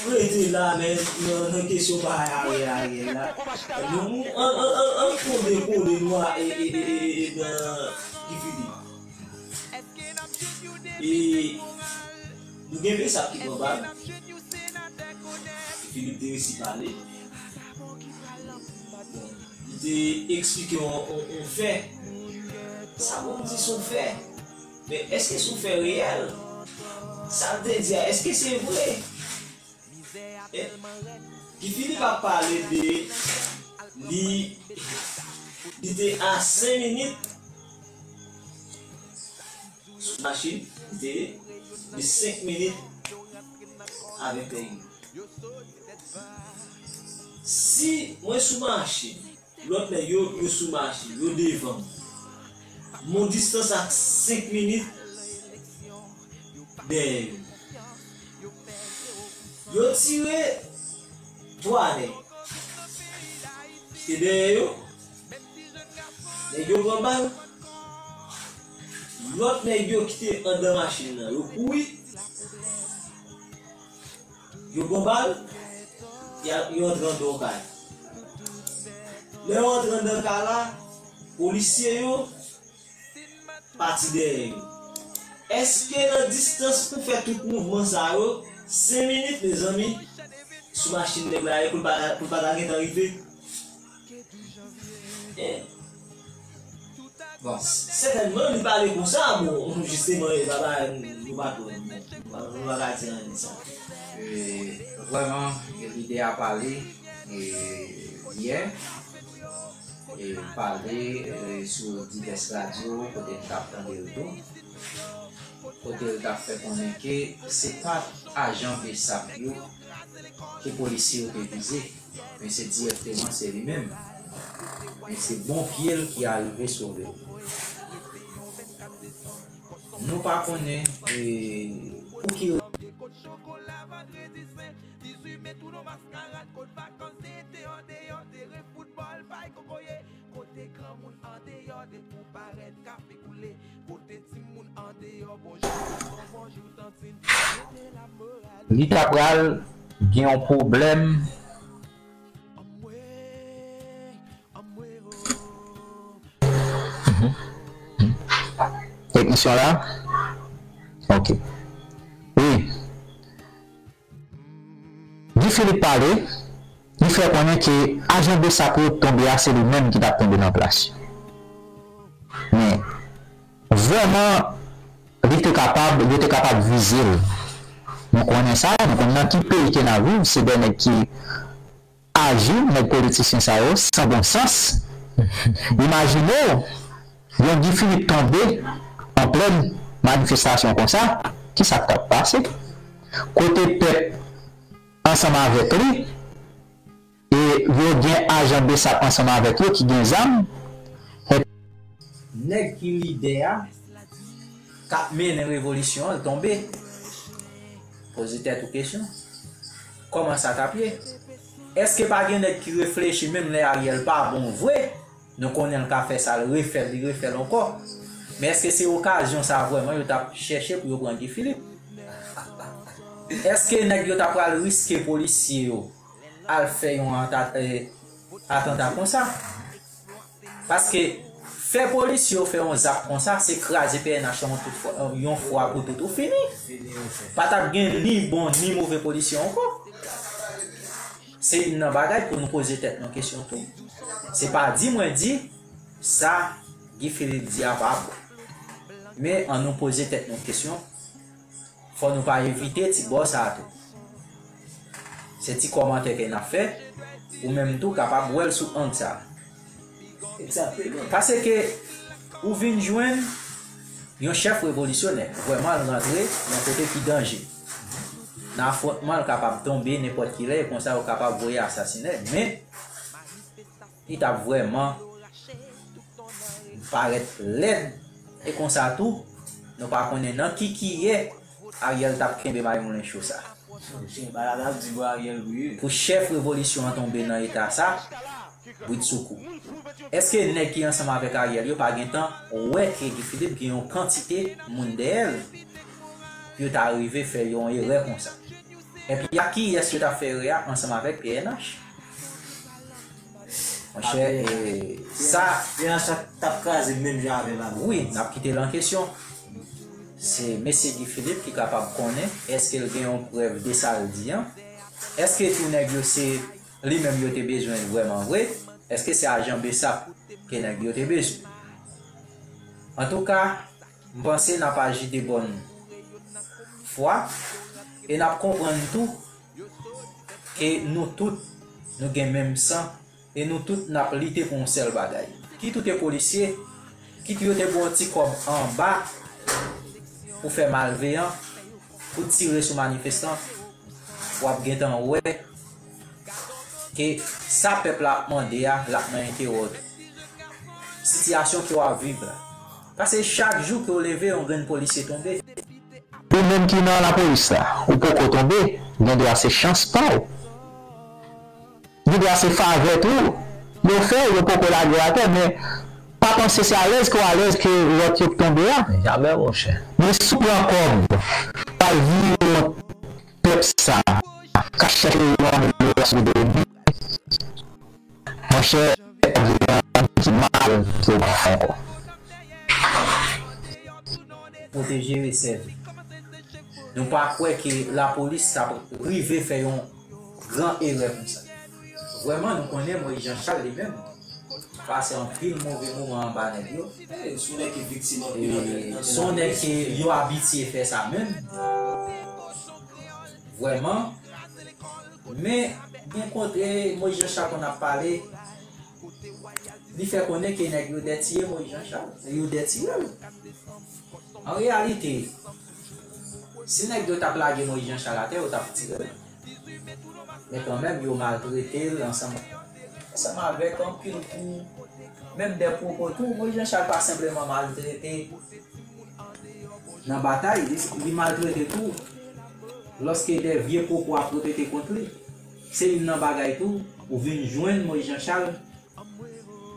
rete la, men nan, nan kesyon pa Ariel, Ariel la. Nou, an, an, an, an, fon de kole nou a, e, e, e, e, e, nan Guy Philippe. E nou gen Bessap ki pran bal. Philippe te resi pale. Bon, li te eksplike yon, yon, yon fè. Sa pou m di se yon fè. Men èske se yon fè reyèl? Sa l te di a, èske se vre? E, Guy Philippe ap pale de li, li te a senk minit sou machin, li te ye. de senk minit avèk nèg yo. Si mwen sou machin, lòt nèg yo, yo sou machin, yo devan m. M yon distans ak senk minit dèyè yo. Yo tire twa nèg ki te dèyè yo. Nèg yo pran bal. Lòt nèg yo ki te anndan machin nan, yo kouri. Yo pran bal, y a- yo antre anndan yon kay. Lè yo antre anndan kay la, polisye yo pati dèyè yo. Èske nan distans pou fè tout mouvman sa yo, senk minit, mezanmi, sou machin nèg la ye pou l pa ta, pou l pa ta gentan rive? Eh. Bon, sètènman, li pale konsa, bon, jisteman, e pa, pa, nou pa twò, nou pa, nou pa ka di anyen de sa. E, vrèman, lidè a pale, e, yè, e, pale, e, sou divès radyo, kote m t ap tande l tou, kote l t ap fè konnen ke se pa ajan BSAP yo ke polisye yo te vize, men se dirèkteman se li menm. Men se bon pye l ki arive sove l. Nou pa konnen, e, pou ki Li ta pral gen yon pwoblèm. Teknisyen la? Ok. Wi. Guy Philippe pale, li fè konnen ke ajan BSAP yo tonbe a, se li menm ki t ap tonbe nan plas yo. Men, vrèman, li te kapab, yo te kapab vize l. Nou konnen sa, nou konn nan ki peyi ke n ap viv, se de nèg ki aji, nèg politisyen sa yo, san bon sans. Imajine w, yon Guy Philippe tonbe an plèn manifestasyon konsa, kisa k t ap pase? Kote pèp ansanm avèk li, e yo gen ajan BSAP ansanm avèk yo ki gen zam. Nèg ki lidè a, k ap mennen revolisyon an, l tonbe. Poze tèt ou kesyon, kòman sa t ap ye? Èske pa gen nèg ki reflechi menm lè Ariel pa bon vre? Nou konnen l ka fè sa, l refè l, li refè l ankò. Men èske se okazyon sa vrèman yo t ap chèche pou yo pran Guy Philippe? Èske nèg yo ta pral riske polisye yo al fè yon ata- eh, atanta konsa? Paske fè polisye yo fè yon zak konsa, se kraze PNH lan yon tout fwa, yon fwa pou tout ou fini. Pa t ap gen ni bon ni move polisye ankò. Se youn nan bagay pou nou poze tèt nou kesyon tou. Se pa di mwen di sa Guy Philippe di a pa bon. Men an nou poze tèt nou kesyon, fò nou pa evite ti bò sa a tou. Se ti kòmantè ke n ap fè, ou menm tou kapab wè l sou ang sa a. Paske ou vin jwenn yon chèf revolisyonè, vrèman l rantre yon kote ki danje. Nan afwontman, l kapab tonbe nenpòt ki lè, e konsa yo kapab voye asasine l. Men, li t ap vrèman parèt lèd, e konsa tou, nou pa konnen nan ki kiyè Ariel t ap kenbe may moulen cho sa. Pou chèf revolisyon an tonbe nan eta sa, britsoukou. Èske nèg ki ansanm avèk Ariel yo pa gentan wè ke Guy Philippe gen yon kantite moun dèyè l pou yo ta rive fè yon erè konsa? Epi a kiyès yo t ap fè erè a ansanm avèk PNH? Monchè, e, sa. P N H t ap kraze menm jan avè l la. Wi, n ap kite l an kesyon. Se mesye Guy Philippe ki kapab konnen èske l gen yon prèv de sa l di an. Èske tou nèg yo se li menm yo te bezwen vrèman vre? Èske se ajan BSAP ke nèg yo te bezwen? Antouka, m panse n ap aji de bòn fwa e n ap konprann tou ke nou tout, nou gen menm san e nou tout n ap lite pou yon sèl bagay. Kit ou te polisye, kit yo te ba w ti kòb anba pou fè malveyan, pou tire sou manifestan, w ap gentan wè ke sa pèp la ap mande a, l ap nan enterè w tou. Sitiyasyon ke w ap viv la. Paske chak jou ke w leve, yon grenn polisye tonbe. Ou menm ki nan lapolis la, ou poko tonbe, gendwa se chans pa w. Gendwa se favè tou yo fè, yo poko lage w atè, men pa panse se alèz ke w alèz ke lòt yo k tonbe a. Jamè, monchè. Men si w pran kòb, w al vire yon pèp sa k ap chèche yon amelyorasyon de vi, monchè, w ap vin mal ke w pa fè ankò. Pwoteje resèv. Nou pa kwè ke lapolis t ap rive fè yon gran erè konsa. Vrèman, nou konnen Moïse Jean Charles li menm pase anpil move moman anba nèg yo. Se yon nèg ki viktim anpil anba nèg yo. Se yon nèg ke yo abitye fè sa menm. Vrèman. Men, gen kote Moïse Jean Charles konn ap pale, li fè konnen ke nèg yo dètire Moïse Jean Charles, yo dètire l. An reyalite, si nèg yo t ap lage Moïse Jean Charles atè, yo t ap tire l. Men kanmenm, yo maltrete l ansanm, ansanm avèk anpil kou, menm de pwopo tou. Moïse Jean Charles pa senpleman maltrete nan batay, li, li maltrete tou lòske de vye pwopo ap repete kont li. Se youn nan bagay tou, ou vin jwenn Moïse Jean Charles.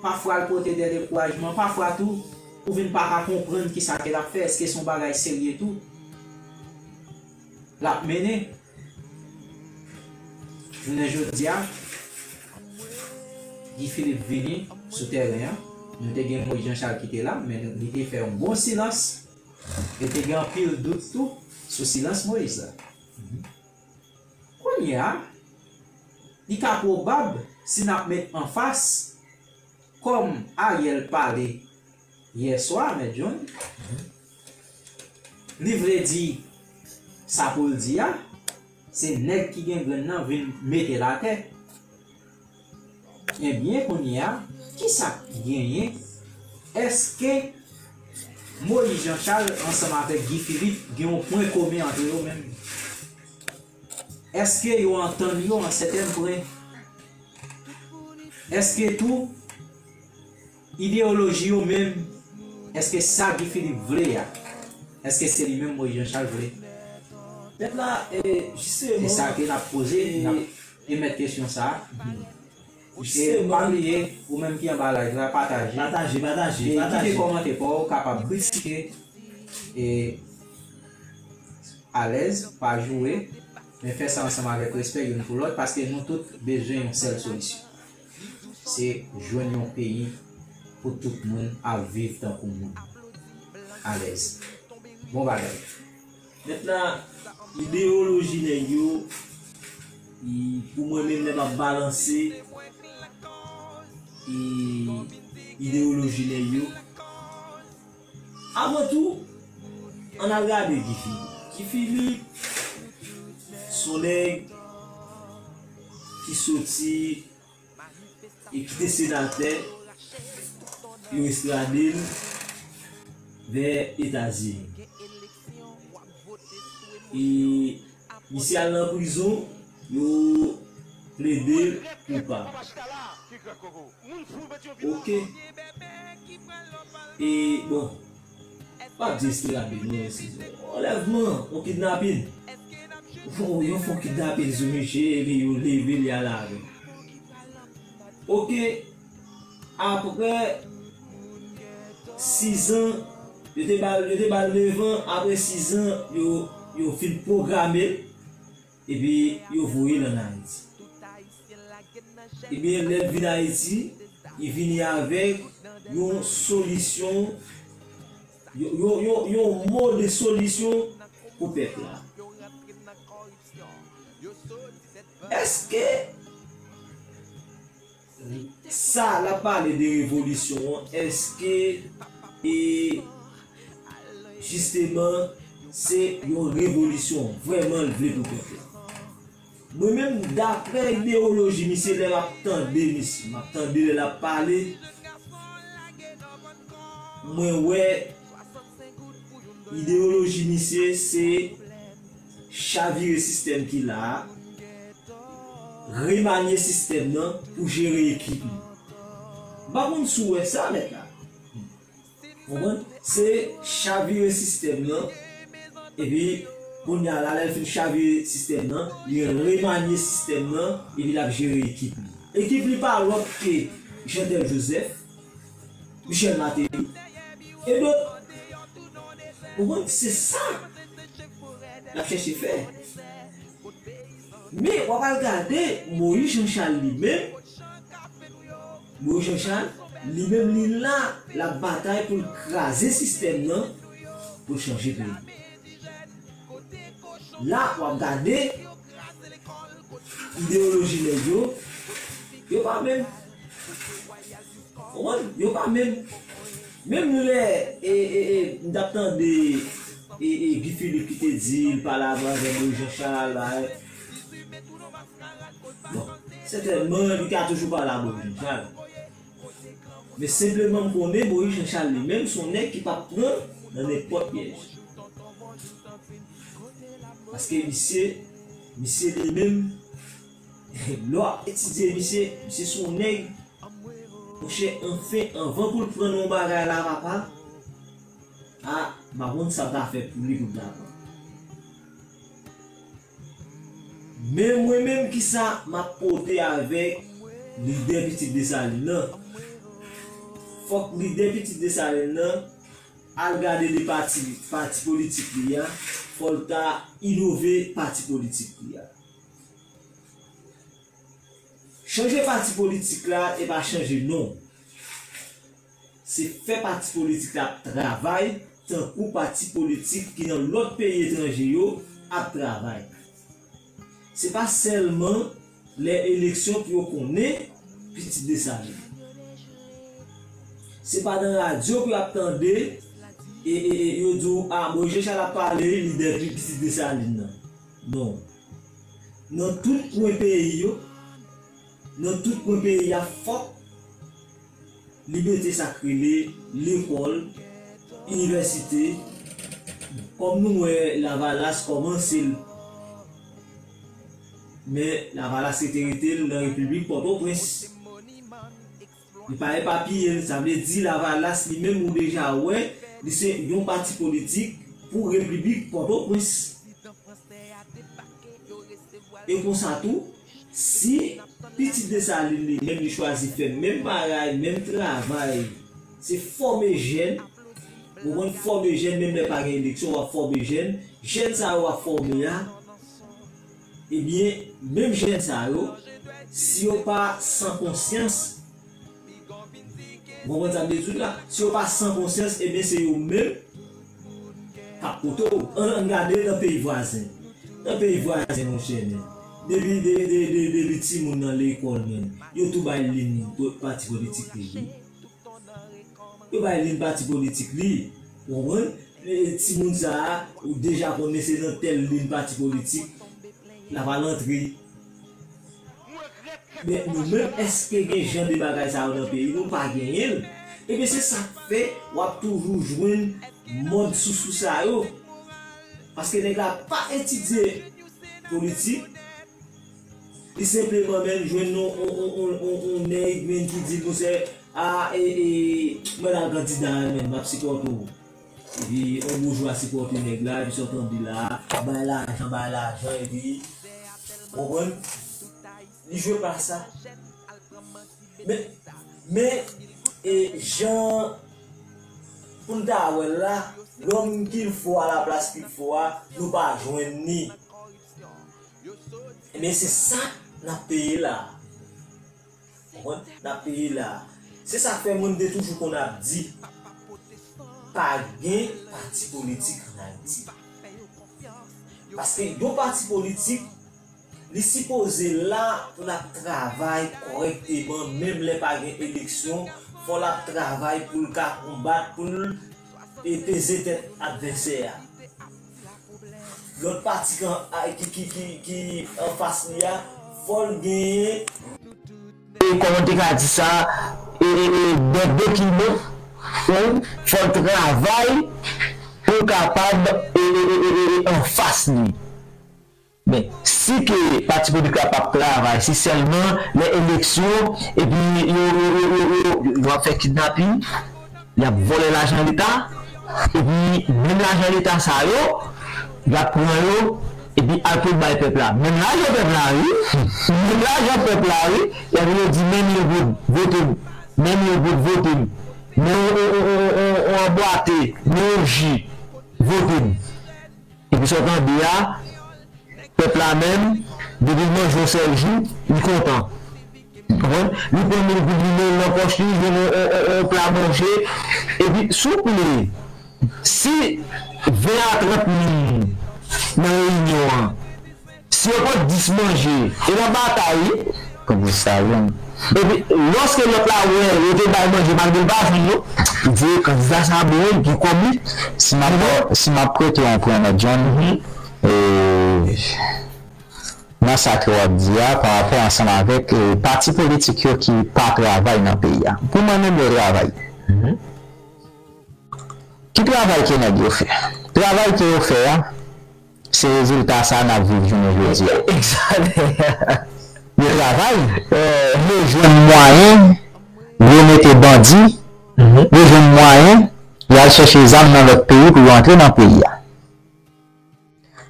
Pafwa l pote de dekourajman, pafwa tou, ou vin pa ka konprann kisa ke l ap fè, èske se yon bagay serye tou l ap mennen. Jounen jodi a, Guy Philippe vini sou tèren an. Nou te gen Moïse Jean Charles ki te la, men li te fè yon bon silans. E te gen anpil dout tou sou silans Moïse la. Kounye a, li ka pwobab si n ap met anfas, kòm Ariel pale yè swa, Mèt John, li vle di sa pou l di a, se nèg ki gen grenn nan vin mete l atè. Ebyen, kounye a, kisa k genyen? Èske Moïse Jean Charles ansanm avèk Guy Philippe gen yon pwen komen antre yo menm? Èske yo antann yo an sètèn pwen? Èske tou, ideyoloji yo menm, èske sa Guy Philippe vle a, èske se li menm Moïse Jean Charles vle? Mèt la, e, jisteman, se sa ke n ap poze, e, n ap emèt kesyon sa a. E pa bliye, ou menm ki anba live la, pataje. Pataje, pataje, e pataje. Kite kòmantè pa w, ou kapab kritike, e alèz, pa joure, men fè sa ansanm avèk respè youn pou lòt, paske nou tout bezwen yon sèl solisyon. Se jwenn yon peyi pou tout moun ap viv tankou moun. Alèz. Bon bagay. Mentnan, ideyoloji nèg yo, i, pou mwen menm, lè m ap balanse, i, ideyoloji nèg yo, avan tou, ann al gade Guy Philippe. Guy Philippe, se yon nèg ki soti e ki te senatè, yo estrade l vè Etazini. E misye al nan prizon, yo plede l koupab. Oke. E, bon, pa di estrade, non, se anlèvman, yon kidnapin. Yo fè yon kidnapin sou misye, epi yo leve l, y al avè l. Oke. Apre sizan, yo te ba l, yo te ba l nevan, apre sizan, yo, yo fin pwograme l, epi yo voye l ann Ayiti. Ebyen, lè l vin Ayiti, li vini avèk yon solisyon, yon, yon, yon, yon mo de solisyon pou pèp la. Èske sa l ap pale de revolisyon an, èske, e, jisteman, se yon revolisyon vrèman l vle pou pèp la? Mwen menm, daprè ideyoloji misye, lè m ap tande misye, m ap tande lè l ap pale, mwen wè ideyoloji misye se chavire sistèm ki la a, remanye sistèm nan pou jere ekip li. M pa konn si w wè sa, mèt la. Konprann? Se chavire sistèm nan, epi kounye a la, lè l fin chavire sistèm nan, li remanye sistèm nan, epi l ap jere ekip li. Ekip li pa lòt ke Jeantel Joseph, Michel Martelly, e dòt. Konprann? Se sa l ap chèche fè. Men, w ap al gade Moïse Jean Charles li menm, Moïse Jean Charles, li menm li la, l ap batay pou l kraze sistèm nan, pou l chanje peyi. La, w ap gade ideyoloji nèg yo, yo pa menm. Konprann? Yo pa menm. Menm lè, e, e, e, m t ap tande, e, e, Guy Philippe ki te di l pale avè Moïse Jean Charles, bagay. Bon, sètènman, li ka toujou pale a Moïse Jean Charles. Men senpleman, m konnen Moïse Jean Charles li menm, se yon nèg ki p ap pran nan nenpòt pyèj. Paske misye, misye li menm, lè w ap etidye misye, misye se yon nèg, monchè, anfen, anvan pou l pran nan yon bagay la, papa, a, m pa konn sa w ta fè pou li pou l ta pran. Men mwen menm, kisa m ap pote avèk lidè Pitit Desalin nan? Fòk lidè Pitit Desalin nan al gade de pati, pati politik li a, fò l ta inove pati politik li a. Chanje pati politik la, e pa chanje non. Se fè pati politik la ap travay tankou pati politik ki nan lòt peyi etranje yo ap travay. Se pa sèlman lè eleksyon pou yo konnen Pitit Desalin. Se pa nan radyo pou y ap tande, e, e, e yo di w, a, Moïse Jean Charles ap pale, lidè Pitit Desalin nan. Non. Nan tout kwen peyi yo, nan tout kwen peyi a, fòk li mete sa k rele lekòl, inivèsite, kòm nou wè Lavalas kòmanse l. Men Lavalas rete rete l nan Repiblik Pòtoprens. Li pa epapiye l, sa vle di Lavalas li menm ou deja wè, li se yon pati politik pou Repiblik Pòtoprens. E konsa tou, si Pitit Desalin li menm li chwazi fè menm bagay, menm travay, se fòme jèn, ou konn fòme jèn, menm lè pa gen eleksyon, w ap fòme jèn, jèn sa yo w ap fòme a, ebyen, menm jèn sa yo, si yo pa san konsyans, ou konprann sa m vle di w la? Si yo pa san konsyans, ebyen, se yo menm k ap pote w. Ann, ann gade nan peyi vwazen. Nan peyi vwazen, monchè, men. Depi, de, de, de, depi timoun nan lekòl, men, yo tou bay lin pati politik li. Yo bay lin pati politik li. Ou konprann? E, timoun sa a, ou deja konnen se nan tèl lin pati politik l ap al antre. Men nou menm, èske gen jan de bagay sa yo nan peyi nou? Pa genyen l. Ebyen, se sa k fè w ap toujou jwenn mòd sousou sa yo. Paske nèg la pa etidye politik, li senpleman menm jwenn yon, yon, yon, yon, yon, yon nèg menm ki di l, monchè, a, e, e, mwen la kandida a, menm, m ap sipòte w. Epi yon boujwa sipòte nèg la, epi sa w tande la, bay lajan, bay lajan, epi, w konprann? Li jwe pa sa. Men, men, e, jan pou n ta wè l la, lòm qu'il faut à la place qu'il faut a, nou pa jwenn li. Men se sa n ap peye la. Konprann? N ap peye la. Se sa k fè mwen m te toujou konn ap di, pa gen pati politik ann Ayiti. Paske yon pati politik, li sipoze la pou l ap travay kòrèkteman, menm lè pa gen eleksyon, fò l ap travay pou l ka konbat, pou l, e, peze tèt advèsè a. Lòt pati ki, ki, ki, ki, ki anfas li a, fò l genyen, e, kòman te ka di sa, e, e, e, de dokiman, ou fò l travay pou l kapab, e, e, e, e, e, anfas li. Men, si ke pati politik la p ap travay, si sèlman lè eleksyon, epi yo, yo, yo, yo, yo, yo ap fè kidnaping, y ap vòlè lajan Leta, epi menm lajan Leta sa yo, y ap pran yo, epi al pot bay pèp la. Menm lajan pèp la, wi. Menm lajan pèp la, wi. Y ap vin yo di, men mil goud, vote m. Men mil goud, vote m. Men yon, yon, yon, yon, yon, yon bwate, men yon ji, vote m. Epi sa w tande a, pèp la menm, depi l manje yon sèl jou, li kontan. Konprann? Li pran mil goud, li mete l nan pòch li, li jwenn yon, yon, yon, yon pla manje. Epi, si w konnen, si ven a trant moun nan reyinyon an, si yo pot dis manje, e nan batay, wi. Pou sa, wi. Epi, lòske lòt la wè, yo te bay manje, malgre l pa jwenn yo, li di, kandida sa bon, wi, li gen kòb li. Si m ap, si m ap prete yon pwen, Mèt John, e, nan sa ke w ap di a, pa rapò ansanm avèk, e, pati politik yo ki pa travay nan peyi a. Pou mwen menm, yo travay. Ki travay ke nèg yo fè? Travay ke yo fè a, se rezilta sa n ap viv jounen jodi a. Yo travay, yo jwenn mwayen, yo mete bandi, yo jwenn mwayen, yo al chèche zam nan lòt peyi pou yo antre nan peyi a.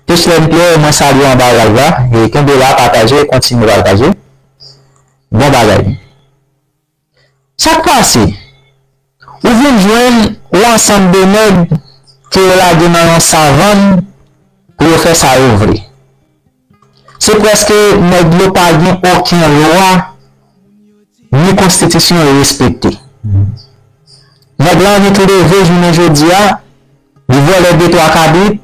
Teslen Pierre, mwen salye anba live la, e kenbe la, pataje, kontinye pataje. Bon bagay. Sa k pase? Ou vin jwenn yon ansanm de nèg ke yo lage nan yon savann pou yo fè sa yo vle. Se prèske nèg yo pa gen okenn lwa ni konstitisyon yo respekte. Nèg la annik leve jounen jodi a, li vòlè de twa kabrit,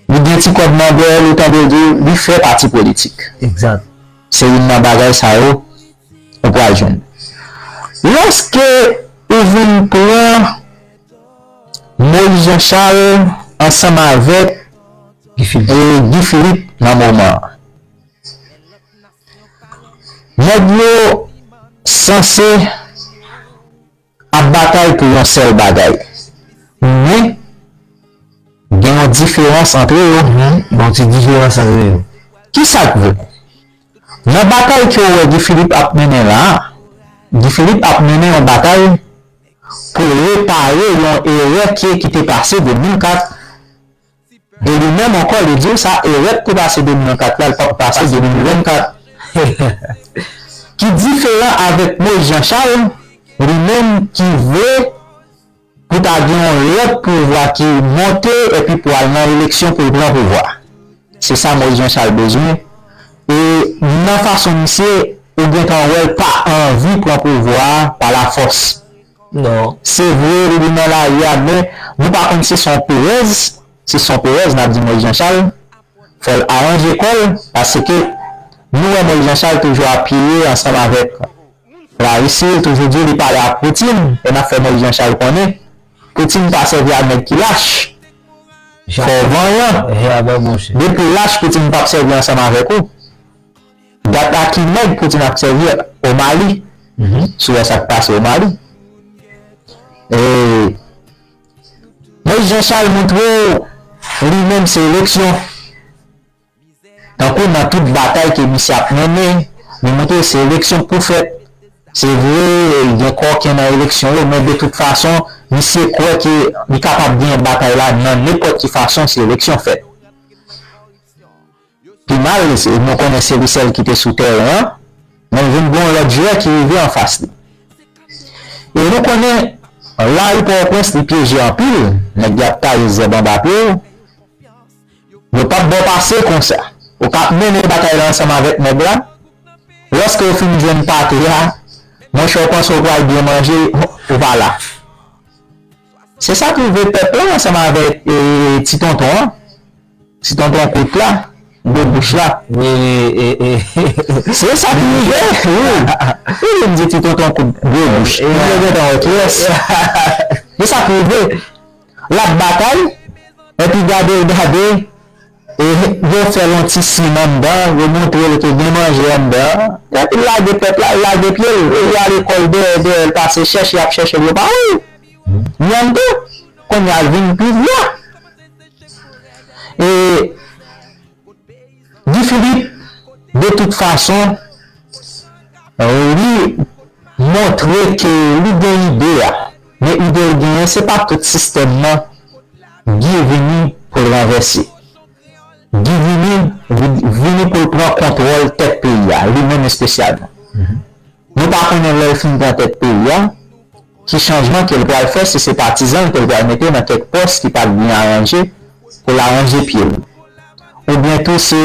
li gen ti kòb nan dèyè l, ou tande l di li fè pati politik. Egzak. Se youn nan bagay sa yo ou pral jwenn. Lòske ou vin pran Moïse Jean Charles ansanm avèk Guy Philippe, e, Guy Philippe nan moman an. Nèg yo sanse ap batay pou yon sèl bagay. Men, gen yon diferans antre yo. Mhm. Bon, ti diferans antre yo. Kisa k vre? Nan batay ke w wè Guy Philippe ap mennen la a, Guy Philippe ap mennen yon batay pou repare yon erè ki, ki te pase de mil kat. E li menm ankò, li di w sa, erè k te pase de mil kat la, l p ap pase de mil vennkat. Ki diferan avèk Moïse Jean Charles, li menm ki vle pou ta gen yon lòt pouvwa ki monte epi pou al nan eleksyon pou l pran pouvwa. Se sa Moïse Jean Charles bezwen. E nan fason misye, ou gentan wè l pa anvi pran pouvwa a pa lafòs. Non. Se vre, li nan lari a, men nou pa konn si se yon perèz, si se yon perèz, n ap di Moïse Jean Charles, fò l aranje kò l, paske nou wè Moïse Jean Charles toujou apiye ansanm avèk Larisi, li toujou di li pale ak Poutine, e n ap fè Moïse Jean Charles konnen, Poutine pa sèvi ak nèg ki lach. Fò w vanyan. Depi w lach, Poutine p ap sèvi ansanm avèk ou. Gad a ki nèg Poutine ap sèvi o Mali. Mhm. Si w wè sa k pase o Mali. E Moïse Jean Charles montre w li menm se eleksyon. Tankou nan tout batay ke misye ap mennen, li montre se eleksyon k pou fèt. Se vre, gen koken nan eleksyon yo, men de tout fason, misye kwè ke li kapab genyen batay la nan nenpòt ki fason si eleksyon fèt. Pi mal, se, nou konnen se li sèl ki te sou tèren an, men vin gen yon lòt jwè ki rive anfas li. E nou konnen, lari Pòtoprens, li pyeje anpil, nèg y ap taye zèb anba pye w, yo p ap ba w pase konsa. Ou k ap mennen batay la ansanm avèk nèg la, lòske w fin jwenn pate a, monchè, w panse w pral byen manje, ou pa la. Se sa k rive pèp la ansanm avèk, e, ti tonton an. Ti tonton kout la, gwo bouch la. Wi, wi, e, e. Se sa ki rive, wi. Wi, m di ti tonton kout gwo bouch. Li gentan wè kiyès. Se sa ki rive. L ap batay, epi gade l gade, e, yo fè l yon ti siy anndan, yo montre l ke gen manje anndan. Epi l lage pèp la, l lage pye l. E y ale kò l dèyè, dèyè l pase chèche, y ap chèche l, yo pa wè l. Li anndan. Kounye a l vin pi vye. E, fason li montre ke li gen ide a, men ide l genyen, se pa tout sistèm nan Guy vini pou l ranvèse. Guy vini, vini pou l pran kontwòl tèt peyi a, li menm espesyalman. Nou pa konnen lè l fin pran tèt peyi a, ki chanjman ke l pral fè, si se patizan l ke l pral mete nan kèk pòs ki pa t byen aranje, pou l aranje pye l. Oubyen tou se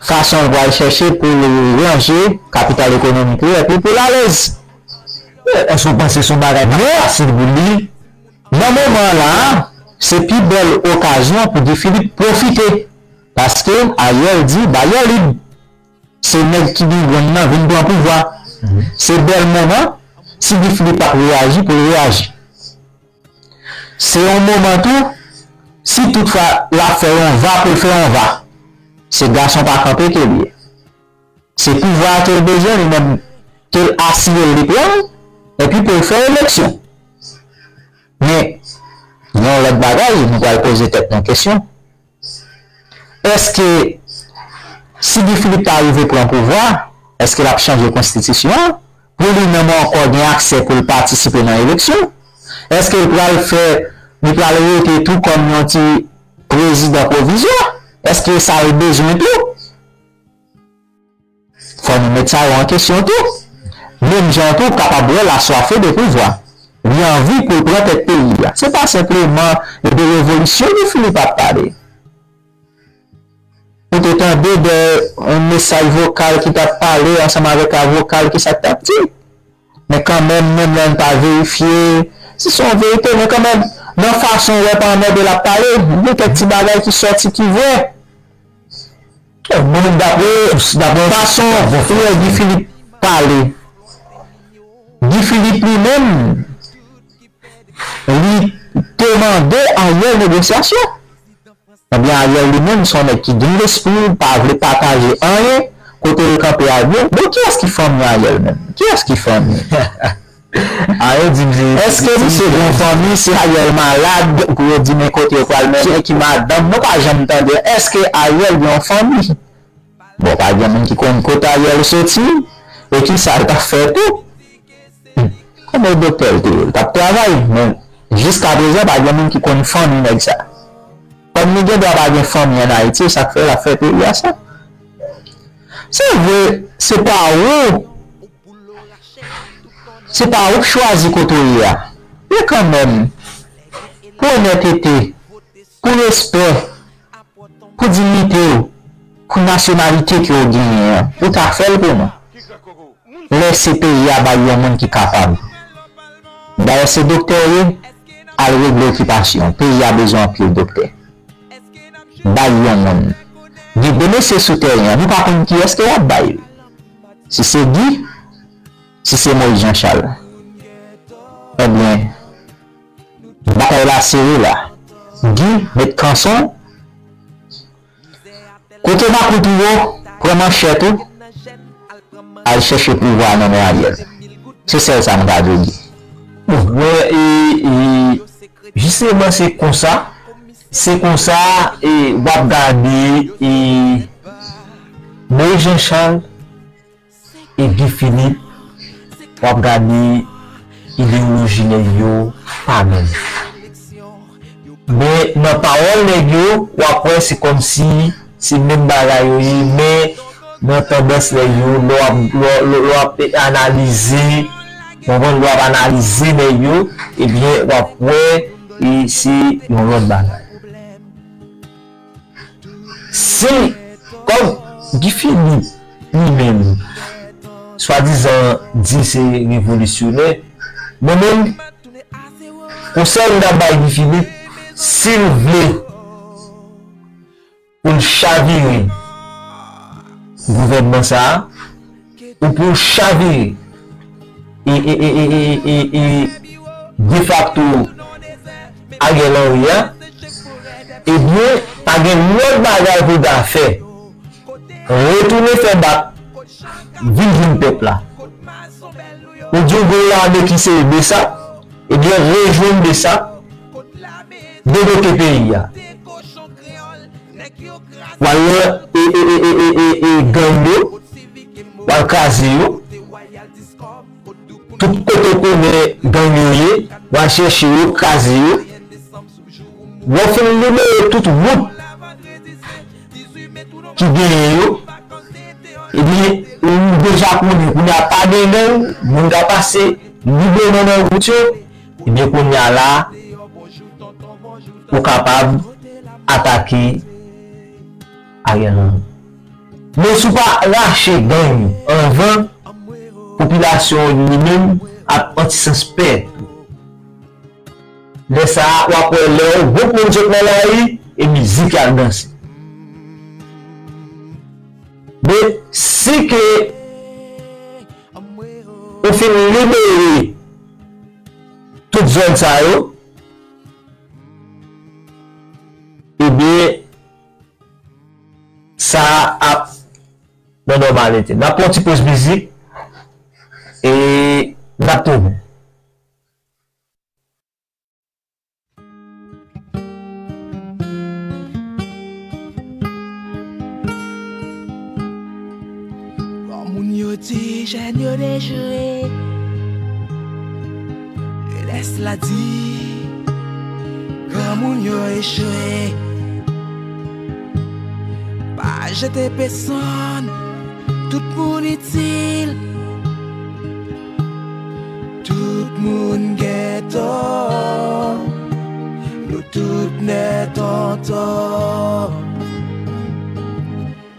fason l pral chèche pou l ranje kapital ekonomik li, epi pou l alèz. Èske w panse se yon bagay k ap fasil pou li? Nan moman la, se pi bèl okazyon pou Guy Philippe pwofite. Paske Ariel di, balè lib. Se nèg ki gen grenn nan vin pran pouvwa. Se bèl moman, si Guy Philippe ap reyaji, pou l reyaji. Se yon moman tou, si toutfwa l ap fè yon va, pou l fè yon va. Se gason pa kanpe ke l ye. Se pouvwa a ke l bezwen, li menm, ke l asire l, li pran l, epi pou l fè eleksyon. Men, gen yon lòt bagay, nou pral poze tèt nou kesyon. Èske, si Guy Philippe ta rive pran pouvwa, èske l ap chanje konstitisyon an? Pou li menm ankò gen aksè pou l patisipe nan eleksyon? Èske l pral fè, li pral rete tou kòm yon ti prezidan pwovizwa? Èske sa l bezwen tou? Fò nou met sa yo an kesyon tou. Menm jan tou, w kapab wè l aswafe de pouvwa. Li anvi pou l pran tèt peyi a. Se pa senpleman de revolisyon Guy Philippe ap pale. Ou te tande de yon mesaj vokal ki t ap pale ansanm avèk avoka l, ki sa k t ap di. Men kanmenm, menm lè n pa verifye si se yon verite, men kanmenm, nan fason w wè pa anmède l ap pale, gen kèk ti bagay ki sòti ki vrè. Bon, dapre, dapre fason frè Guy Philippe pale, Guy Philippe li menm, li te mande Ariel negosyasyon. Ebyen, Ariel li menm, se yon nèg ki gen lespri, pa vle pataje anyen, kote l kanpe a byen. Bon, kiyès ki fanmi Ariel menm? Kiyès ki fanmi? Ariel di m se... Èske misye gen yon fanmi? Si Ariel malad, pou yo di men kote yo pral mennen, ki madanm, nou pa janm tande. Èske Ariel gen yon fanmi? Bon, pa gen moun ki konn kote Ariel soti, e kisa l t ap fè tou. Kòm yon doktè l te ye, l t ap travay, men jiskaprezan, pa gen moun ki konn fanmi nèg sa. Kòm li gen dwa pa gen fanmi ann Ayiti, e sa k fè l ap fè peyi a sa. Se vre, se pa ou, se pa ou k chwazi kote w ye a. Men kanmenm, pou onètete, pou respè, pou diyite w, pou nasyonalite ke w genyen an, ou ta fè l pou nou. Lèse peyi a bay yon moun ki kapab. Dayè se doktè w ye, al regle okipasyon w. Peyi a bezwen anpil doktè. Bay yon moun. Gen de mesye sou tèren an, nou pa konn kiyès ke y ap bay li. Si se Guy, si se Moïse Jean Charles. Ebyen, batay la sere la. Guy, met kanson w. Kote makout ou yo, pran manchèt ou, al chèche pouvwa a nan men Ariel. Se sèl sa m ka di w, Guy. Bon, mwen, e, e, jisteman, se konsa, se konsa, e, w ap gade, e, Moïse Jean Charles, e Guy Philippe, w ap gade ideyoloji nèg yo pa menm. Men nan pawòl nèg yo, w ap wè se kòmsi se menm bagay yo ye, men nan tandans nèg yo, lè w ap, lè, lè, lè w ap analize, w konprann, lè w ap analize nèg yo, ebyen, w ap wè e se yon lòt bagay. Si, kòm Guy Philippe li menm, swadizan di se revolisyonè, mwen menm, konsèy m ta bay Guy Philippe, si l vle pou l chavire gouvènman sa a, ou pou chavire e, e, e, e, e, e, e defakto Ariel Henry a, ebyen, pa gen lòt bagay pou w ta fè. Retounen fè bak, vin jwenn pèp la. Ou di w gen yon lame ki se BSAP, ebyen, rejwenn BSAP, debloke peyi a. W al nan, e, e, e, e, e, e, e, gang yo, w al kraze yo. Tout kote w konnen gang yo ye, w al chèche yo, kraze yo. Lè w fin libere tout wout ki genyen yo, ebyen, ou deja konnen, kounye a pa gen gang, moun ka pase libreman nan wout yo, ebyen, kounye a la, ou kapab atake Ariel Henry. Men si w pa rache gang yo anvan, popilasyon an li menm ap an ti sans pè. Lè sa a, w ap wè lè yon gwoup moun sot nan lari, e mizik y ap danse. Men si ke ou fin libere tout zòn sa yo, ebyen, sa ap nan nòmalite. N ap pran yon ti poz mizik e n ap tounen. Granmoun yo di jèn yo dechire. Jenès la di granmoun yo echwe. Pa jete pèsonn, tout moun itil. Tout moun gen tò, nou tout nèt an tò.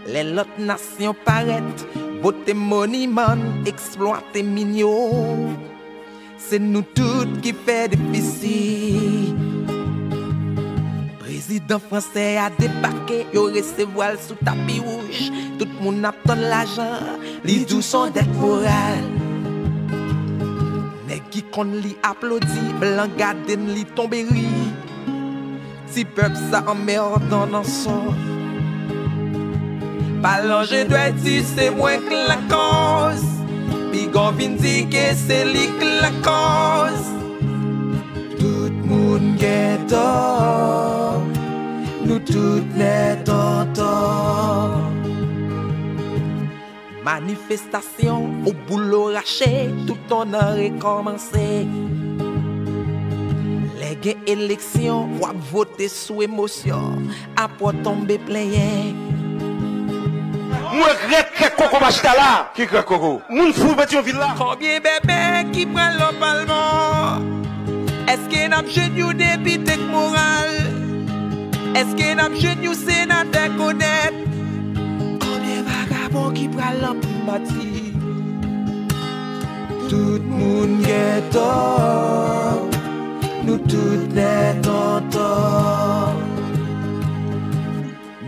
Lè lòt nasyon parèt, vote moniman, eksplwate min yo. Se nou tout ki fè defisi. Prezidan fransè a debake, yo resevwa l sou tapi wouj. Tout moun ap tann lajan, li di w s on dèt moral. Nèg ki konn li aplodi, blan gade n li tonbe ri. Ti pèp sa anmèdan nan sò. Palanje dwèti se mwen k lakòz. Piga w vin di ke se li k lakòz. Tout moun gen tò. Nou tout nèt an tò. Manifestasyon ou boulo rache, tout on an rekòmanse. Lè gen eleksyon, w ap vote sou emosyon, apre w tonbe plenyen. M regrèt Krèk Koko pa chita la. Ki Krèk Koko? Moun fou Petyonvil la. Konbyen bèbè ki pral nan palman? Èske n ap jwenn yon depite k moral? Èske n ap jwenn yon senatè k onèt? Konbyen vagabon ki pral nan primati? Tout moun gen tò, nou tout nèt an tò.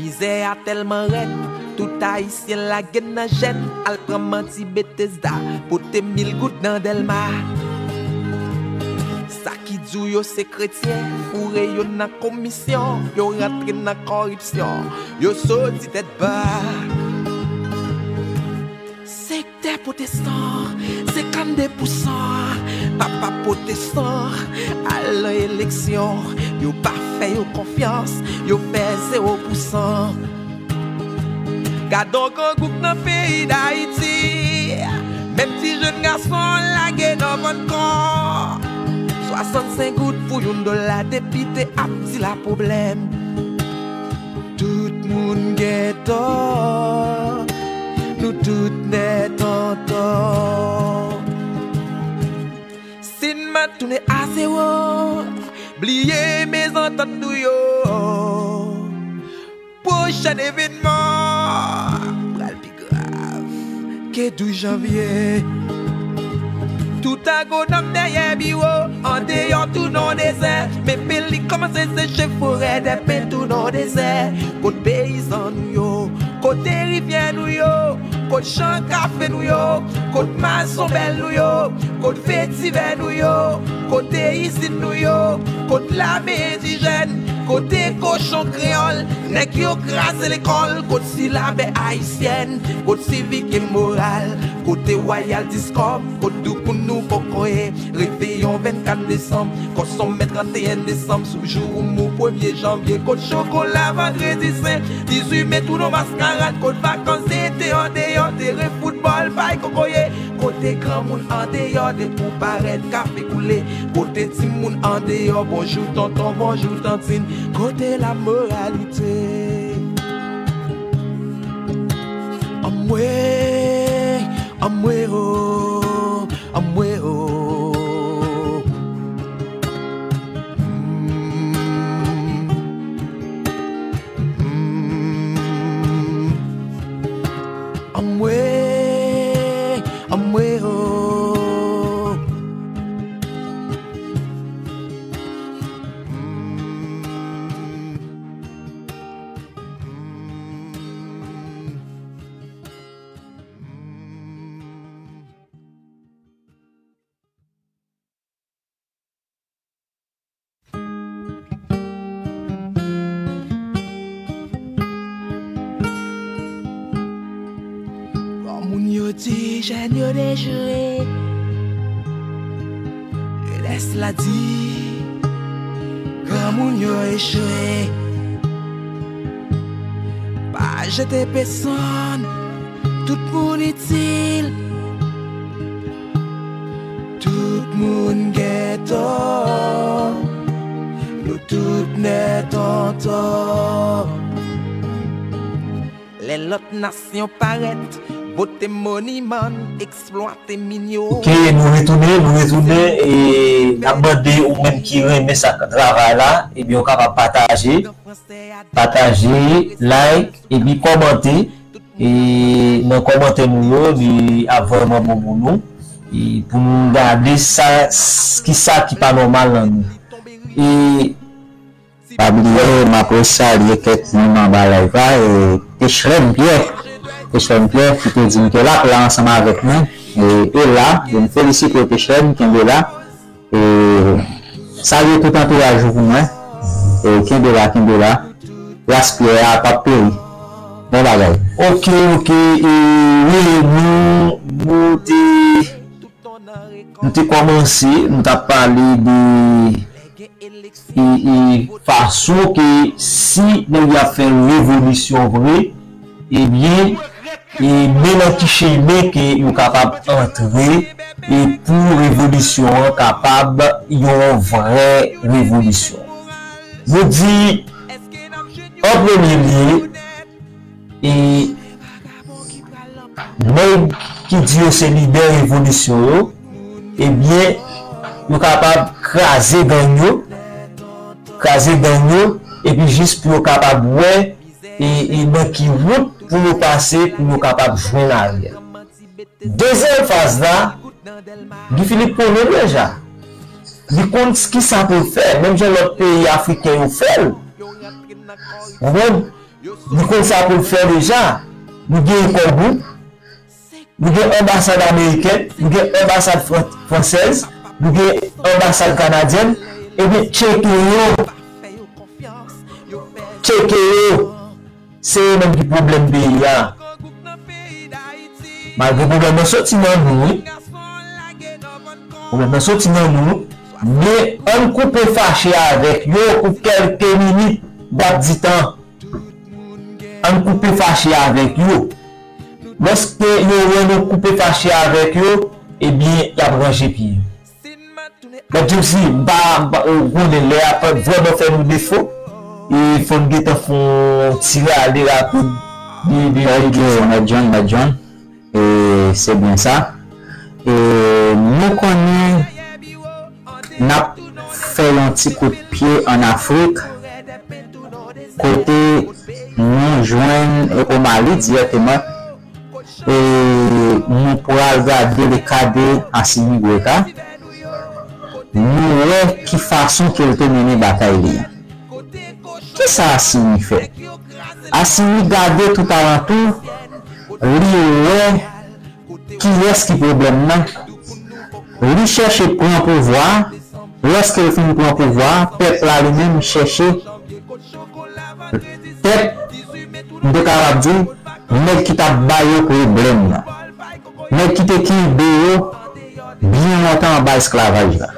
Mizè a tèlman rèd, tout ayisyen lage n nan jèn, al pran manti Betesda, pote mil goud nan Dèlma. Sa ki di w yo se kretyen, foure yo nan komisyon, yo rantre nan kòripsyon, yo soti tèt ba. Sektè pwotestan, senkannde pousan papa pwotestan al nan eleksyon, yo pa fè yo konfyans, yo fè zewo pousan. Gadon grangou k nan peyi Dayiti, menm ti jèn gason lage nan vann kò. Swasannsenk goud pou youn dola, depite ap di la pwoblèm. Tout moun gen tò, nou tout nèt an tò. Si n mat tounen a zewo, bliye mezantant nou yo. Pwochèn evènman pral pi grav ke douz janvye. Tout agwonòm dèyè biwo, andeyò tou nan dezè. Men peli kòmanse seche, forè dèpen tou nan dezè. Kot peyizan nou yo? Kote rivyè nou yo? Kot chan kafe nou yo? Kot mazon bèl nou yo? Kot vetivè nou yo? Kote izin nou yo? Kot lame endijèn? Kote kochon kreyòl, nèg yo kraze lekòl, kot silabè ayisyèn, kot sivik e moral, kote wayal diskòb, kot doukoun nou kokoye, reveyon vennkat desanm, kòsonmen tranteyen desanm, sou jou oumou premye janvye, kot chokola vandredi sen, dizuit me tou nan maskarad, kot vakans ete andeyò, teren foutbòl, bay kokoye, kote granmoun andeyò, de pou parèt, kafe koule, kote timoun andeyò, bonjou tonton, bonjou tantin, kote lamoralite. Anmwe, anmwe o, anmwe o. Mm. Mm. Anmwe, anmwe o. Mm. Mm. Mm. Granmoun yo di jèn yo dechire. Jenès la di granmoun yo echwe. Pa jete pèsonn, tout moun itil. Tout moun gen tò, nou tout nèt an tò. Lè lòt nasyon parèt, bote moniman, eksplwate min yo. Ok, nou retounen, nou retounen, e n ap mande ou menm ki renmen sa k travay la, ebyen ou kapab pataje, pataje, like, epi kòmante. E nan kòmantè nou yo, li ap vrèman bon pou nou. E pou nou gade sa, s- kisa ki pa nòmal nan nou. E pa bliye, m ap resalye kèk moun anba live la. E Techlène Pierre, Techlène Pierre ki te di m ke l ap la ansanm avèk mwen. E, e la, e m felisite w, Techlène, kenbe la. E, salye tout antouraj ou pou mwen. E, kenbe la, kenbe la. Ras Pyè a p ap peri. Bon bagay. Ok, ok. E, wi, nou, nou te, nou te kòmanse, nou t ap pale de, e, e, fason ke si nèg yo ap fè revolisyon vre, ebyen, e men nan ki chemen ke yo kapab antre e pou revolisyon an kapab yon vrè revolisyon. Nou di, an premye lye, e nèg ki di yo se lidè revolisyon yo, ebyen, yo kapab kraze gang yo, kraze gang yo, epi jis pou yo kapab wè e, e nan ki wout pou yo pase pou yo kapab jwenn aryè. Dezyèm faz la, Guy Philippe konnen l deja. Li konn s- ki sa pou l fè, menm jan lòt peyi afriken yo fè l. Ou konprann? Li konn sa pou l fè deja. Li gen kò gwoup, nou gen anbasad amerikèn, nou gen anbasad fran- fransèz, nou gen anbasad kanadyèn, ebyen, tcheke yo. Tcheke yo. Se yo menm ki pwoblèm peyi a. Malgre pwoblèm nan soti nan nou, wi. Pwoblèm nan soti nan nou, men ann koupe fache avèk yo pou kèlke minit, dap di tan. Ann koupe fache avèk yo. Lòske yo wè nou koupe fache avèk yo, ebyen, y ap ranje pye yo. Mèt James, m pa, m pa, ou konnen lè a pa vrèman fè nou defo. E fò n gentan fè yon ti rale rapid de, de, de, Ok, de sa. Mèt John, Mèt John. E se byen sa. E nou konnen n ap fè yon ti kout pye ann Afrik, kote nou jwenn o Mali dirèkteman. E nou pral gade le ka de Assimi Goïta. Nou wè ki fason ke l te mennen batay li an. Kisa Assimi fè? Assimi gade tout alantou, li wè kiyès ki pwoblèm nan. Li chèche pran pouvwa a. Lòske l fin pran pouvwa a, pèp la li menm chèche tèt, m te kapab di, nèg ki t ap ba yo pwoblèm nan. Nèg ki te kenbe yo byen lontan anba esklavaj la.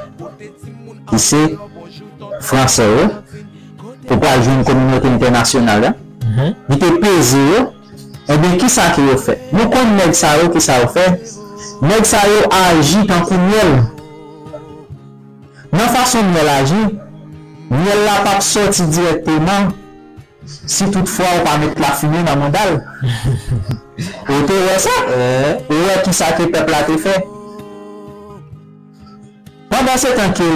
Ki se Fransè yo, ou pral jwenn kominote entènasyonal la, ki te peze yo, ebyen, kisa ke yo fè? Nou konn nèg sa yo, kisa yo fè? Nèg sa yo aji tankou myèl. Nan fason myèl aji, myèl la p ap sòti dirèkteman si toutfwa ou pa met lafimen nan mouda l. Ou te wè sa? Ou wè kisa ke pèp la te fè? Pandan se tan ke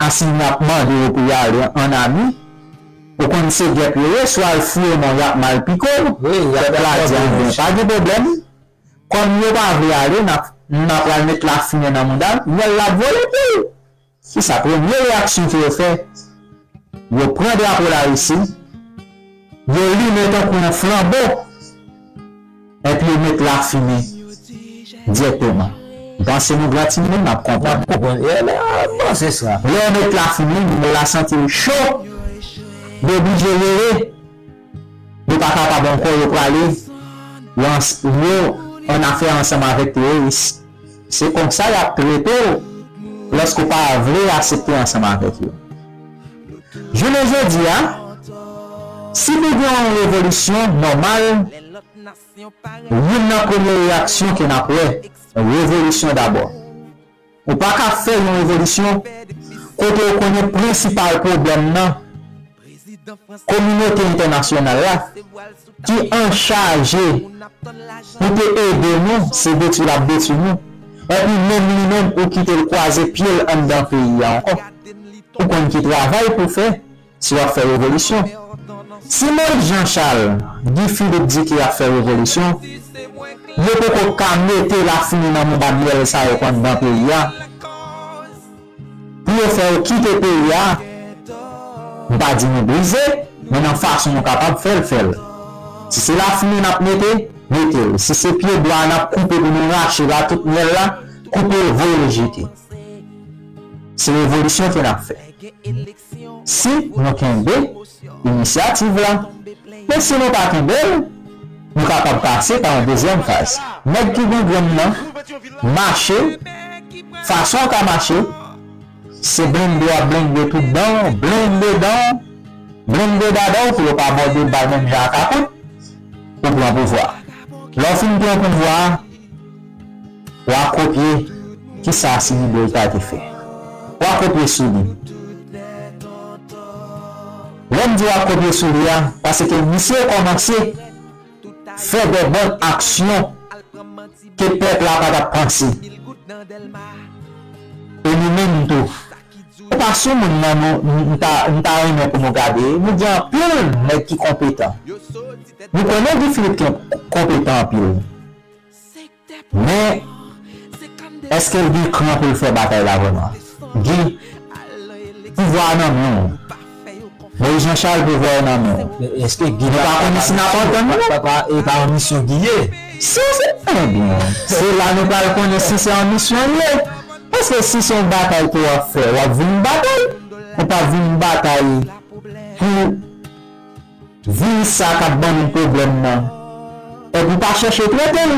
Asimye ap mande yo pou y ale ann ami, ou konn se gèp yo ye, swa l fouye non y ap mal pike w, pèp la di, anben, pa gen pwoblèm. Kòm yo pa vle ale, n ap, n ap pral met lafimen nan mouda l, myèl la ap vole pou l. Kisa premye reyaksyon ke yo fè? Yo pran drapo Larisi, yo limen tankou yon flanbo, epi yo met lafimen dirèkteman. M panse nou gran timoun, n ap konprann. N ap konprann. E, men, a, m panse sa. Lè yo met lafimen, moun la santi l cho, yo oblije rele. Yo pa kapab ankò, yo prale, yo ans-, yo annafè ansanm avèk teworis. Se konsa y ap trete w lòske w pa vle aksepte ansanm avèk yo. Jounen jodi a, si nou gen yon revolisyon nòmal, youn nan premye reyaksyon ke n ap wè, revolisyon dabò. Ou pa ka fè yon revolisyon kote ou konnen prensipal pwoblèm nan, kominote entènasyonal la, ki anchaje pou te ede nou, se detwi l ap detwi nou. Epi menm li menm, ou kite l kwaze pye l anndan peyi a ankò. Ou konn ki travay pou fè si w ap fè revolisyon. Si Moïse Jean Charles, Guy Philippe di ke y ap fè revolisyon, yo poko ka mete lafimen nan mouda myèl sa yo k anndan peyi a. Pou yo fè yo kite peyi a, m pa di nou brize, men nan fason nou kapab fè l, fè l. Si se lafimen n ap mete, mete l. Si se pyebwa n ap koupe pou nou rache la, tout myèl la, koupe l, voye l jete. Se revolisyon ke n ap fè. Si nou kenbe inisyativ la, men si nou pa kenbe l, nou kapab pase pa yon dezyèm faz. Nèg ki gen grenn nan, mache, fason w ka mache, se blende w ap blende tout dan w, blende dan w, blende dada w pou yo pa bòde bal menm jan ak akout, ou pran pouvwa. Lè w fin pran pouvwa a, w a kopye kisa Sini Boy ta te fè. W a kopye sou li. Lè m di w a kopye sou li a, paske misye kòmanse fè de bòn aksyon ke pèp la pa t ap panse. E nou menm tou. Se pa sou moun nan nou, m ta, m ta renmen pou nou gade. Nou gen anpil nèg ki konpetan. Nou konnen Guy Philippe ki konpetan anpil. Men, èske l gen kran pou l fè batay la vrèman? Guy, pouvwa a nan men w. Moïse Jean Charles, pouvwa a nan men w. Men èske Guy pa konnen si n ap antann nou? Pa, pa, e pa an misyon Guy ye? Si, si, ebyen, se la nou pral konnen si se an misyon l ye. Paske si se yon batay ke w ap fè, w ap vin batay. Ou pa vin batay pou vin sa k ap ban nou pwoblèm nan. Epi pa chèche trete l.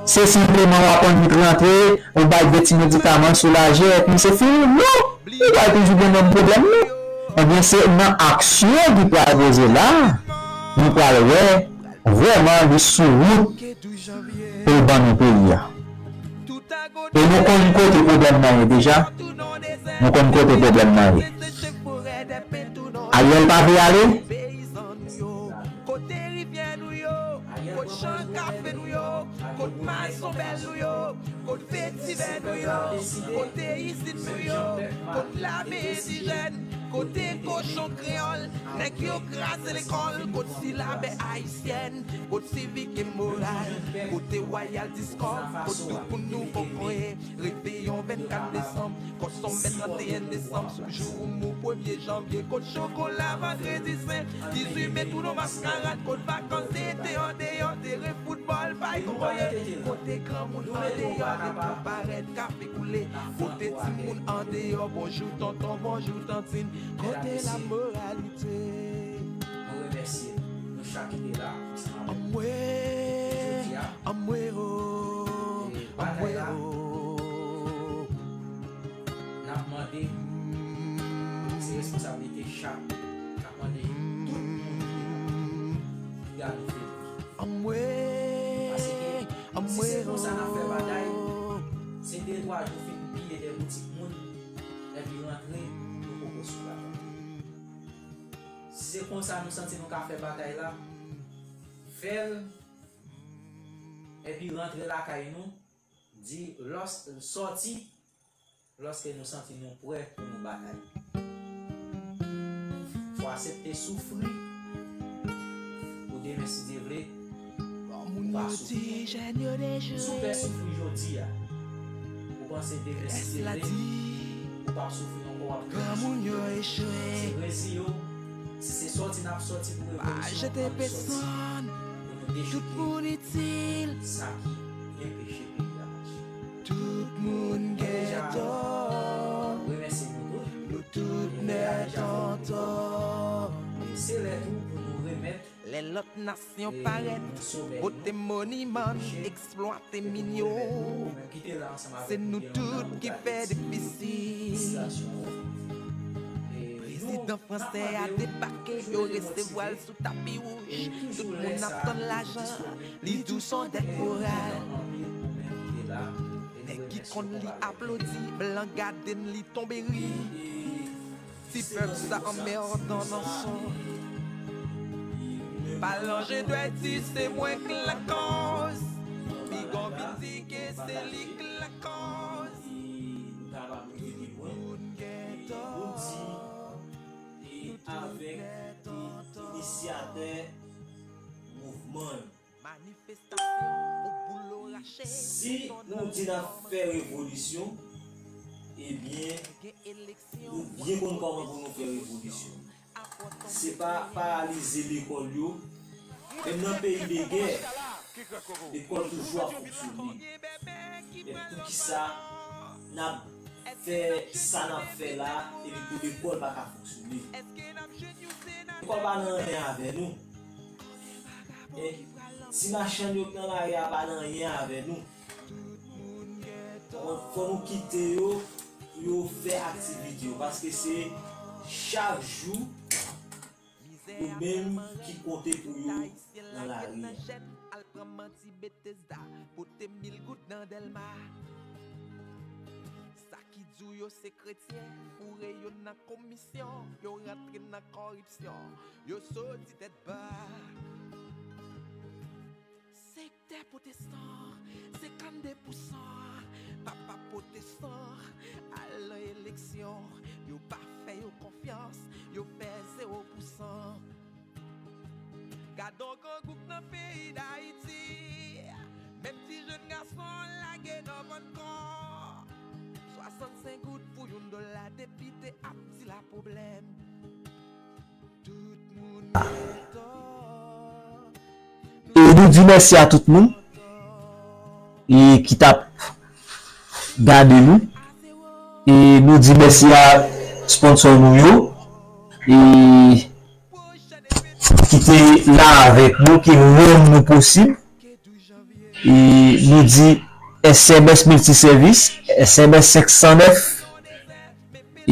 Se senpleman w ap annik rantre, ou bay de ti medikaman soulaje, epi se fini. Non! Ou pral toujou gen menm pwoblèm nan. Ebyen, se nan aksyon ki pral poze la, nou pral wè vrèman li sou wout pou l ban nou peyi a. E nou konn kote pwoblèm nan ye deja. Nou konn kote pwoblèm nan ye. Ariel pa vle ale. Kote rivyè nou yo, kot chan kafe nou yo, kot mazon bèl nou yo, kot vetivè nou yo, kote izin nou yo, kot lame endijèn, kote kochon kreyòl, nèg yo kraze lekòl, kot silabè ayisyèn, kot sivik e moral, kote wayal diskòm, kot tout pou nou konkonye. Reveyon vennkat desanm, kòsonbè tranteyen desanm, sou jou oumou premye janvye, kot chokola vandredi sen, dizuit me tou nan maskarad, kot vakans ete andeyò, teren foutbòl, bay konpanye, kote granmoun andeyò, depo parèt, kafe koule, kote timoun andeyò, bonjou tonton, bonjou tantin, kote lamoralite. responsabilite chak, k ap mande tout moun ki la, piga nou fè li. Paske, si se konsa n ap fè batay, se de twa jou fin piye de boutik moun, epi rantre, nou poko sou batay. Si se konsa nou santi nou ka fè batay la, fè l, epi rantre lakay nou, di lòs, sòti, lòske nou santi nou prè pou nou batay. Fò aksepte soufri pou demen, si Dye vle, ou pa soufri ankò. Si w pè soufri jodi a, ou panse demen, si Dye vle, ou p ap soufri ankò, w ap reyajouke. Se reziye w, si se sòti n ap sòti pou revolisyon, ann sòti pou nou dechouke sa ki enpeche peyi a mache. Tout moun gen tò. Remèsye nou tout. Nou tout nèt an tò. Se lè tou pou nou remèt, lè lòt nasyon parèt, pote moniman, eksplwate min yo. Se nou tout ki fè defisi. Prezidan fransè a debake, yo resevwa l sou tapi wouj. Tout moun ap tann lajan, li di w s on dèt moral. Nèg ki konn li aplodi, blan gade n, li tonbe ri. Ti pèp sa anmèdan nan son. Palanje dwèt di se mwen k lakòz. Piga w vin di ke se li k lakòz. Tout moun gen tò. Avèk inisyatè mouvman yo. Si nou di n ap fè revolisyon, ebyen, nou byen konn kòman pou nou fè revolisyon. Se pa paralize lekòl yo. Menm nan peyi de gè, lekòl toujou ap fonksyone. Men poukisa n ap fè sa n ap fè la, epi pou lekòl pa ka fonksyone? Lekòl pa nan anyen avè nou. E ti machann yo k nan lari a pa nan anyen avè nou. Fò nou kite yo pou yo fè aktivite yo, paske se chak jou yo menm ki konte pou yo nan lari a. Al pran manti Betesda, pote mil goud nan Dèlma. Sa ki di w yo se kretyen, foure yo nan komisyon, yo rantre nan kòripsyon, yo soti tèt ba. Sektè pwotestan, senkannde pousan, papa pwotestan, al nan eleksyon, yo pa fè yo konfyans, yo fè zewo pousan. Gadon grangou k nan peyi Dayiti, menm ti jèn gason lage nan vann kò. Swasannsenk goud pou youn dola, depite ap di la pwoblèm. Tout moun gen tò. E nou di mèsi a tout moun e ki t ap gade nou. E nou di mèsi a sponsò nou yo e ki te la avèk nou, ki rann nou posib. E nou di S M S Multiservice, S M S senk san nèf, e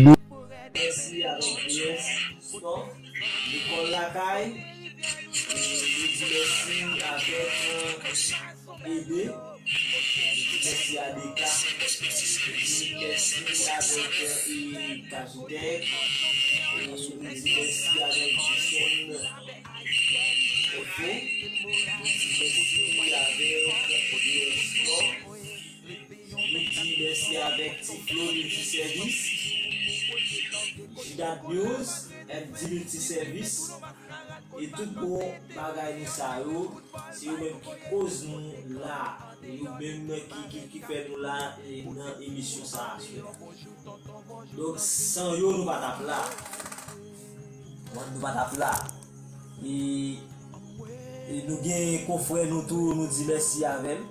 nou Mèsi avèk P S Store, Lekòl Lakay. E nou di mèsi avèk, euh, Ede. Nou di mèsi a Deka. Nou di mèsi avèk, euh, Kajitèk. E nou di mèsi avèk Jason Info. Nou di mèsi avèk P S Store. Nou di mèsi avèk Tiflo Multiservice, Jidad News, M D Multiservice, e tout bon bagay nou sa yo, se yo menm ki koz nou la, e yo menm ki, ki, ki fè nou la, e nan emisyon sa a aswè. Donk, san yo, nou pa t ap la. Konprann, nou pa t ap la. E, e nou gen konfrè nou tou, nou di mèsi avè l.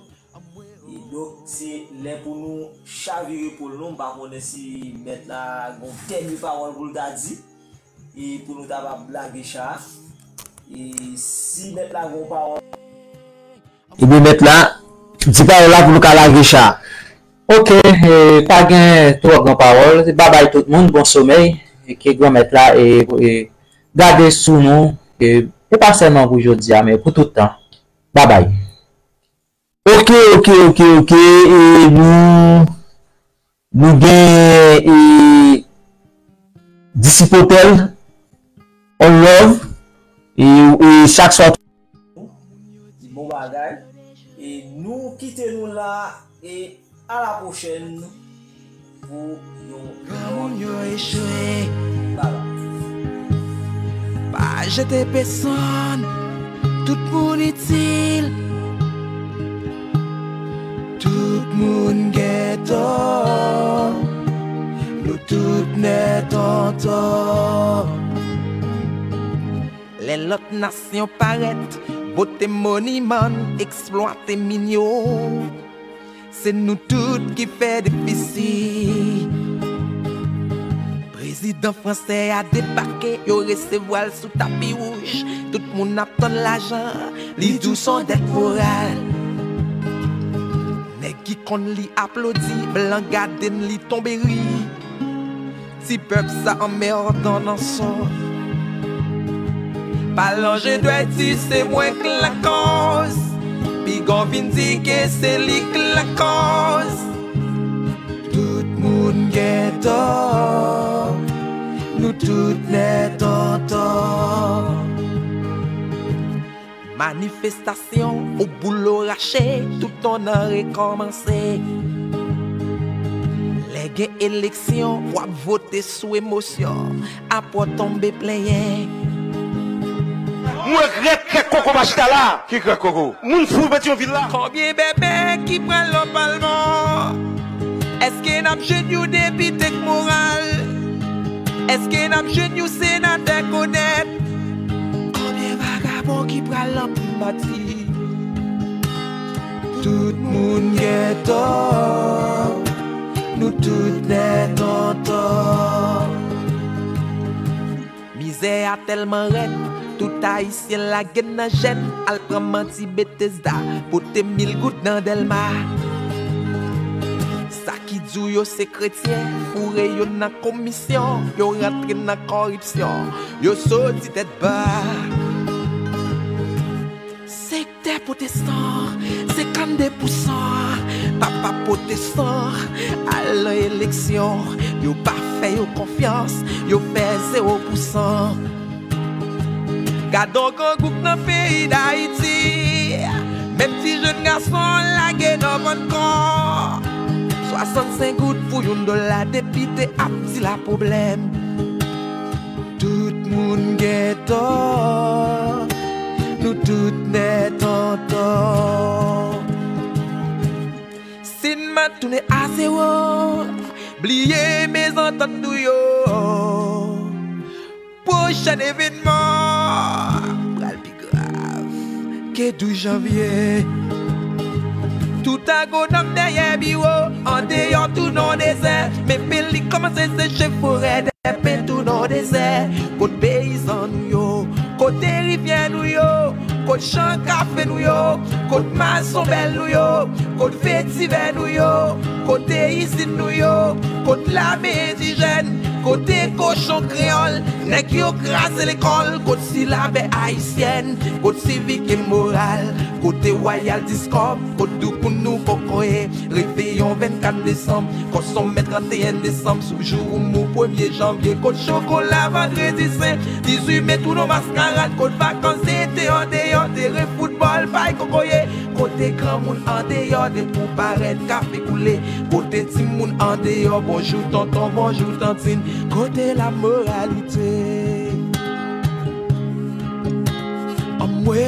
E donk, se lè pou nou chavire poul nou. M pa konnen si mèt la gon dènye pawòl pou l ta di. E pou nou ta va lage cha. E si mèt la gon pawòl. Ebyen, mèt la, di pawòl la pou nou ka lage cha. Ok, eh, pa gen twò gran pawòl. Babay tout moun, bon somèy. ke Granmèt la e, e gade sou nou, e, e pa sèlman pou jodi a, men pou tout tan. Babay. Ok, ok, ok, ok. E nou, nou gen, e, Disip Otèl, on love. E, e chak swa. Bon bagay. E nou kite nou la. E a la pwochèn pou yon lòt. Granmoun yo echwe. Babay. Pa jete pèsonn, tout moun itil. Tout moun gen tò, nou tout nèt an tò. Lè lòt nasyon parèt, bote moniman, eksplwate min yo, se nou tout ki fè defisi. Prezidan fransè a debake, yo resevwa l sou tapi wouj. Tout moun ap tann lajan, li di w s on dèt moral. Nèg ki konn li aplodi, blan gade n, li tonbe ri. Ti pèp sa anmèdan nan sò. Palanje dwèti se mwen k lakòz. Piga w vin di ke se li k lakòz. Tout moun gen tò, nou tout nèt an tò. Manifestasyon, ou boulo rache, tout on an rekòmanse. Lè gen eleksyon, w ap vote sou emosyon, apre w tonbe plenyen. Mwen regrèt Krèk Koko pa chita la. Ki Krèk Koko? Moun fou Petyonvil la. Konbyen bèbè ki pral nan palman? Èske n ap jwenn yon depite k moral? Èske n ap jwenn yon senatè k onèt? Konbyen vagabon ki pral nan primati? Tout moun gen tò, nou tout nèt an tò. Mizè a tèlman rèd, tout Ayisyen lage n nan jèn, al pran manti Betesda, pote mil goud nan Dèlma. Sa ki di w yo se kretyen, foure yo nan komisyon, yo rantre nan kòripsyon, yo soti tèt ba. Sektè pwotestan, senkannde pousan, papa pwotestan, al nan eleksyon, yo pa fè yo konfyans, yo fè zewo pousan. Gad on grangou k nan peyi Dayiti, menm ti jèn gason lage nan vann kò. Swasannsenk goud pou yon dola, depite ap di la pwoblèm. Tout moun gen tò, nou tout nèt an tò. Si n mat tounen a zewo, bliye mezantant nou yo. Pwochèn evènman pral pi grav ke douz janvye. Tout agonòm dèyè biwo, andeyò tou nan dezè. Men peli kòmanse seche forè, dèpen tou nan dezè. Kot peyizan nou yo? Kote rivyè nou yo? Kot chan kafe nou yo? Kot mason bèl nou yo? Kot vetivè nou yo? Kote izin nou yo? Kot lame endijèn? Kote kochon kreyòl? Nèg yo kraze lekòl? Kot silabè ayisyèn? Kot sivik e moral? Kote wayal diskòb? Kot doukoun nou kokoye? Reveyon vennkat desanm, kòsonmè tranteyen desanm, sou jou oumou premye janvye, kot chokola vandredi sen, dizuit me tou nan maskarad, kot vakans ete andeyò, teren foutbòl, pay kokoye, kote granmoun andeyò, depi w parèt, kafe koule, kote timoun andeyò, bonjou tonton, bonjou tantin, kote lamoralite? Anmwe,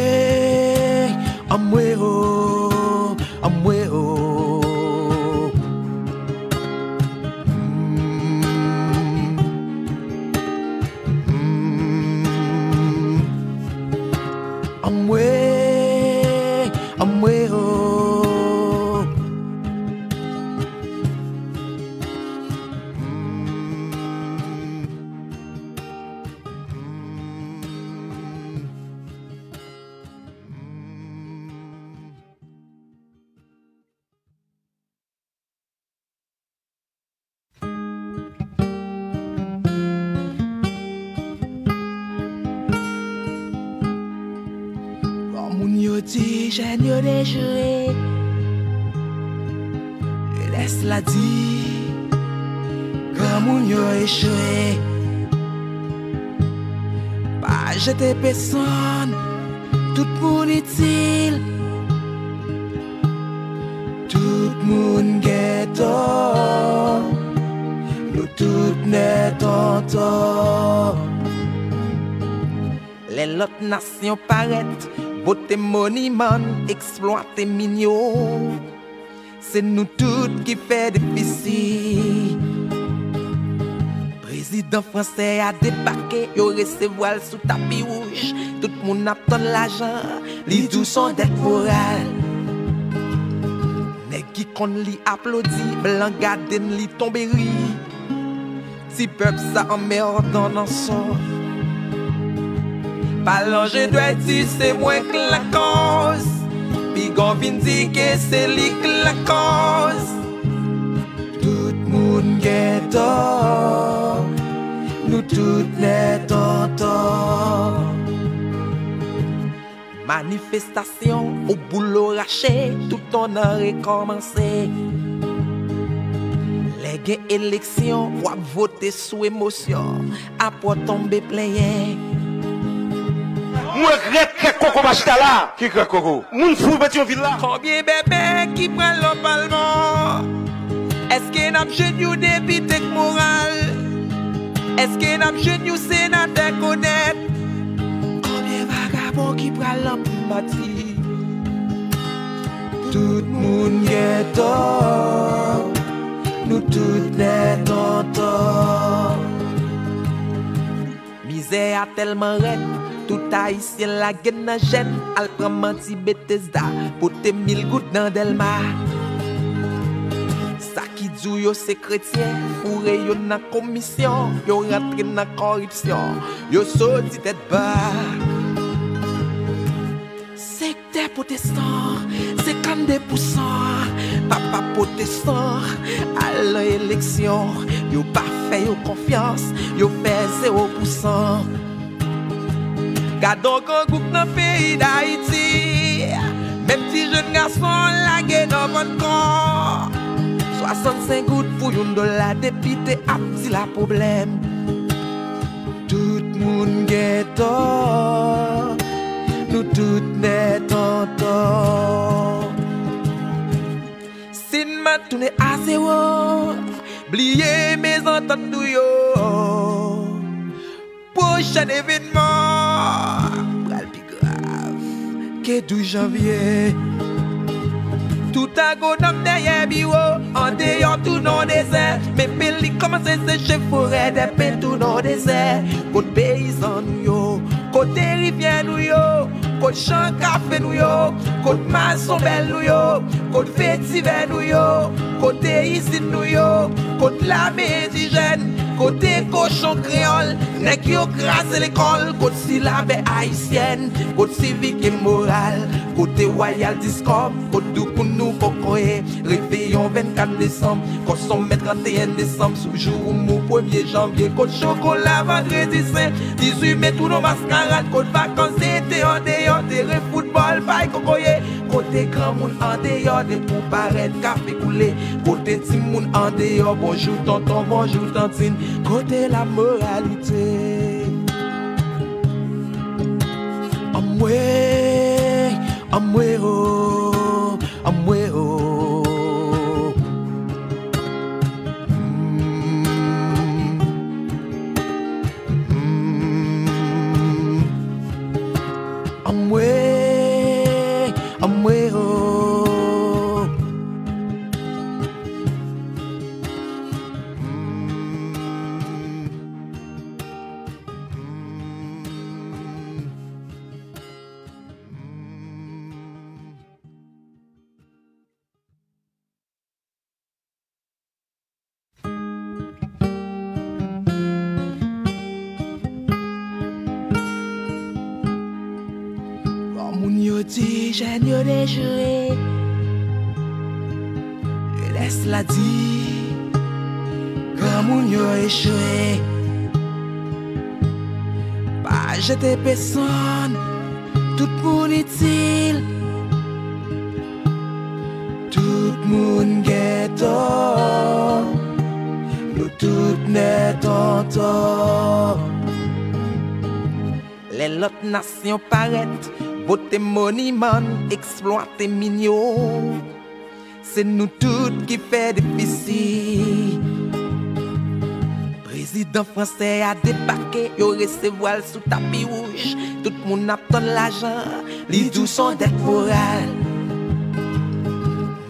anmwe o, anmwe o. Mm, mm. Anmwe, anmwe o. Mm, mm. Ti jèn yo dechire. Jenès la di, granmoun yo echwe. Pa jete pèsonn, tout moun itil. Tout moun gen tò, nou tout nèt an tò. Lè lòt nasyon parèt, pote moniman, eksplwate min yo, se nou tout ki fè defisi. Prezidan fransè a debake, yo resevwa l sou tapi wouj. Tout moun ap tann lajan, li di w s on dèt moral. Nèg ki konn li aplodi, blan gade n, li tonbe ri. Ti pèp sa anmèdan nan sò. Palan je dwèt di se mwen k lakòz. Piga w vin di ke se li k lakòz. Tout moun gen tò, nou tout nèt an tò. Manifestasyon, ou boulo rache, tout on an rekòmanse. Lè gen eleksyon, w ap vote sou emosyon, apre w tonbe plenyen. M regrèt kèk koko pa chita la. Ki kèk koko? Moun fou Petyonvil la. Konbyen bèbè ki pral nan palman? Èske n ap jwenn yon depite k moral? Èske n ap jwenn yon senatè k onèt? Konbyen vagabon ki pral nan primati? Tout moun gen tò, nou tout nèt an tò. Mizè a tèlman rèd, tout Ayisyen lage n nan jèn, al pran manti Betesda, pote mil goud nan Dèlma. Sa ki di w yo se kretyen, foure yo nan komisyon, yo rantre nan kòripsyon, yo soti tèt ba. Sektè pwotestan, senkannde pousan, papa pwotestan, al nan eleksyon, yo pa fè yo konfyans, yo fè zewo pousan. Gad on grangou k nan peyi Dayiti, menm ti jèn gason lage nan vann kò. Swasannsenk goud pou yon dola, depite ap di la pwoblèm. Tout moun gen tò, nou tout nèt an tò. Si n mat tounen a zewo, bliye mezantant nou yo. Pwochèn evènman pral pi grav ke douz janvye. Tout agonòm dèyè biwo, andeyò tou nan dezè. Men peli kòmanse seche, forè dèpen tou nan dezè. Kot peyizan nou yo? Kote rivyè nou yo? Kot chan kafe nou yo? Kot mason bèl nou yo? Kot vetivè nou yo? Kote izin nou yo? Kot lame endijèn? Kote kochon kreyòl? Nèg yo kraze lekòl? Kot silabè ayisyèn? Kot sivik e moral? Kote wayal diskòb? Kot doukoun nou kokoye? Reveyon vennkat desanm, kòsonmè tranteyen desanm, sou jou oumou premye janvye, kot chokola vandredi sen, dizuit me tou nan maskarad, kot vakans ete andeyò, teren foutbòl, pay kokoye, kote granmoun andeyò, depi w parèt, kafe koule, kote timoun andeyò, bonjou tonton, bonjou tantin, kote lamoralite? Anmwe, anmwe o. Anmwe o. Mm. Mm. Anmwe, anmwe o. Mm. Mm. Granmoun yo di, jèn yo dechire. Jenès la di, granmoun yo echwe. Pa jete pèsonn, Tout moun itil. Tout moun gen tò. Nou tout nèt an tò. Lè lòt nasyon parèt, vote moniman, eksplwate min yo. Se nou tout ki fè defisi. Prezidan fransè a debake, yo resevwa l sou tapi wouj. Tout moun ap tann lajan, li di w s on dèt moral.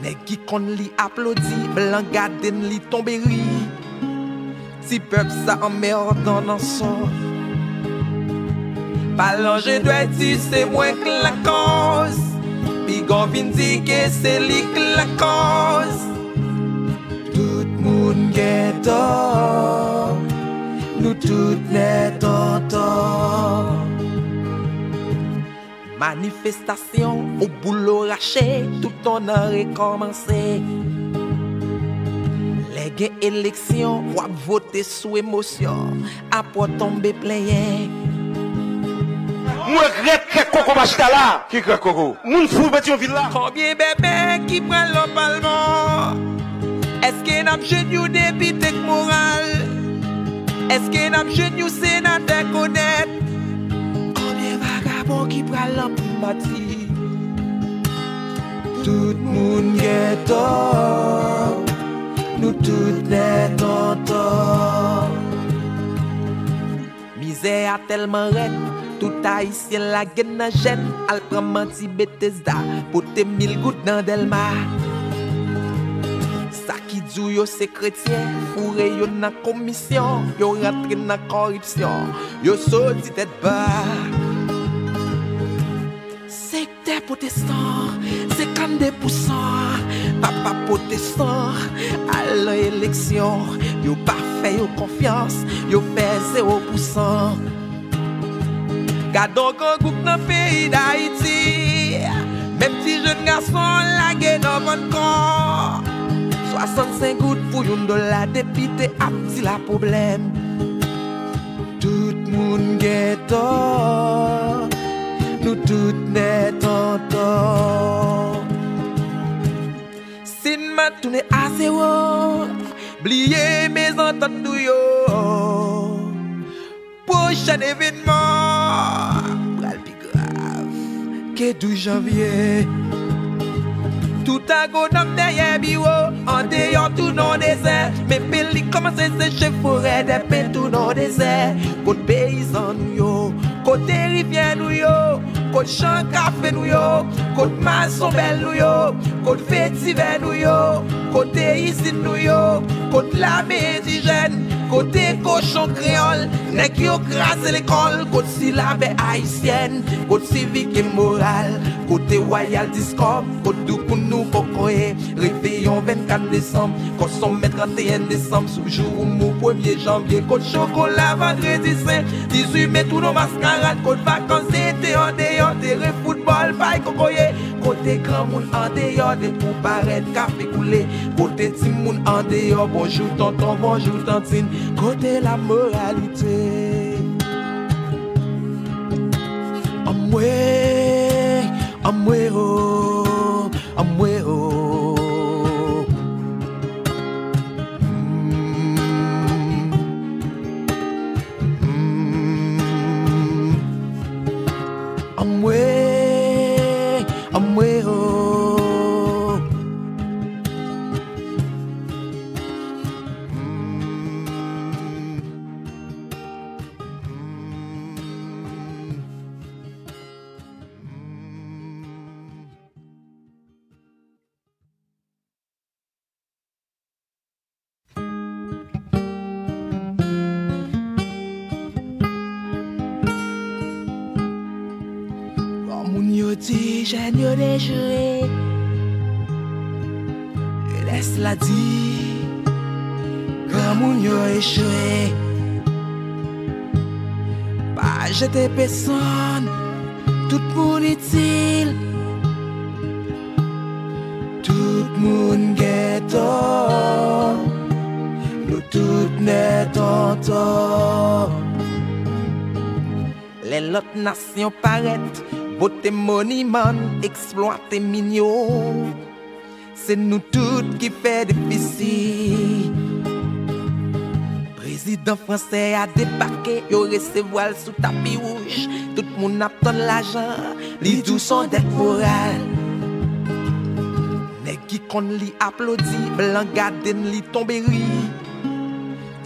Nèg ki konn li aplodi, blan gade n li tonbe ri. Ti pèp sa anmèdan nan sò. Palanje dwèti se mwen k lakòz. Piga w vin di ke se li k lakòz. Tout moun gen tò. Nou tout nèt an tò. Manifestasyon ou boulo rache, tout on an rekòmanse. Lè gen eleksyon, w ap vote sou emosyon, apre w tonbe plenyen. M regrèt Krèk Koko pa chita la. Ki Krèk Koko? Moun fou Petyonvil la. Konbyen bèbè ki pral nan palman? Èske n ap jwenn yon depite k moral? Èske n ap jwenn yon senatè k onèt? Konbyen vagabon ki pral nan primati? Tout moun gen tò, nou tout nèt an tò. Mizè a tèlman rèd, tout ayisyen lage n nan jèn, al pran manti Betesda, pote mil goud nan Dèlma. Sa ki di w yo se kretyen, foure yo nan komisyon, yo rantre nan kòripsyon, yo soti tèt ba. Sektè pwotestan, senkannde pousan, papa pwotestan, al nan eleksyon, yo pa fè yo konfyans, yo fè zewo pousan. Gad on grangou k nan peyi Dayiti, menm ti jèn gason lage nan vann kò. Swasannsenk goud pou yon dola, depite ap di la pwoblèm. Tout moun gen tò, nou tout nèt an tò. Si n mat tounen a zewo, bliye mezantant nou yo. Pwochèn evènman pral pi grav ke douz janvye. Tout agwonòm dèyè biwo, andeyò tounen on dezè. Men pil li kòmanse seche, forè dèpen tounen on dezè. Kot peyizan nou yo? Kote rivyè nou yo? Kot chan kafe nou yo? Kot mazon bèl nou yo? Kot vetivè nou yo? Kote izin nou yo? Kot lame endijèn? Kote kochon kreyòl? Nèg yo kraze lekòl? Kot silabè ayisyèn? Kot sivik e moral? Kote wayal diskòm? Kot doukoun nou kokoye? Reveyon vennkat desanm, kòsonmen tranteyen desanm, sou jou ou mou premye janvye, kot chokola vandredi sen, dizuit me tounen on maskarad, kot vakans ete andeyò, teren foutbòl, pay kokoye, kote granmoun andeyò, depi w parèt, kafe koule, kote timoun andeyò, bonjou tonton, bonjou tantin, kote lamoralite? Anmwe, anmwe o, anmwe o. Mm, mm. Anmwe, anmwe o. Mm, mm. Granmoun yo di jèn yo dechire. Jenès la di granmoun yo echwe. Pa jete pèsonn. Tout moun itil. Tout moun gen tò. Nou tout nèt an tò. Lè lòt nasyon parèt, Bote moniman, eksplwate min yo. Se nou tout ki fè defisi. Prezidan fransè a debake, yo resevwa l sou tapi wouj. Tout moun ap tann lajan, li di w se yon dèt moral. Nèg ki konn li aplodi, blan gade n, li tonbe ri.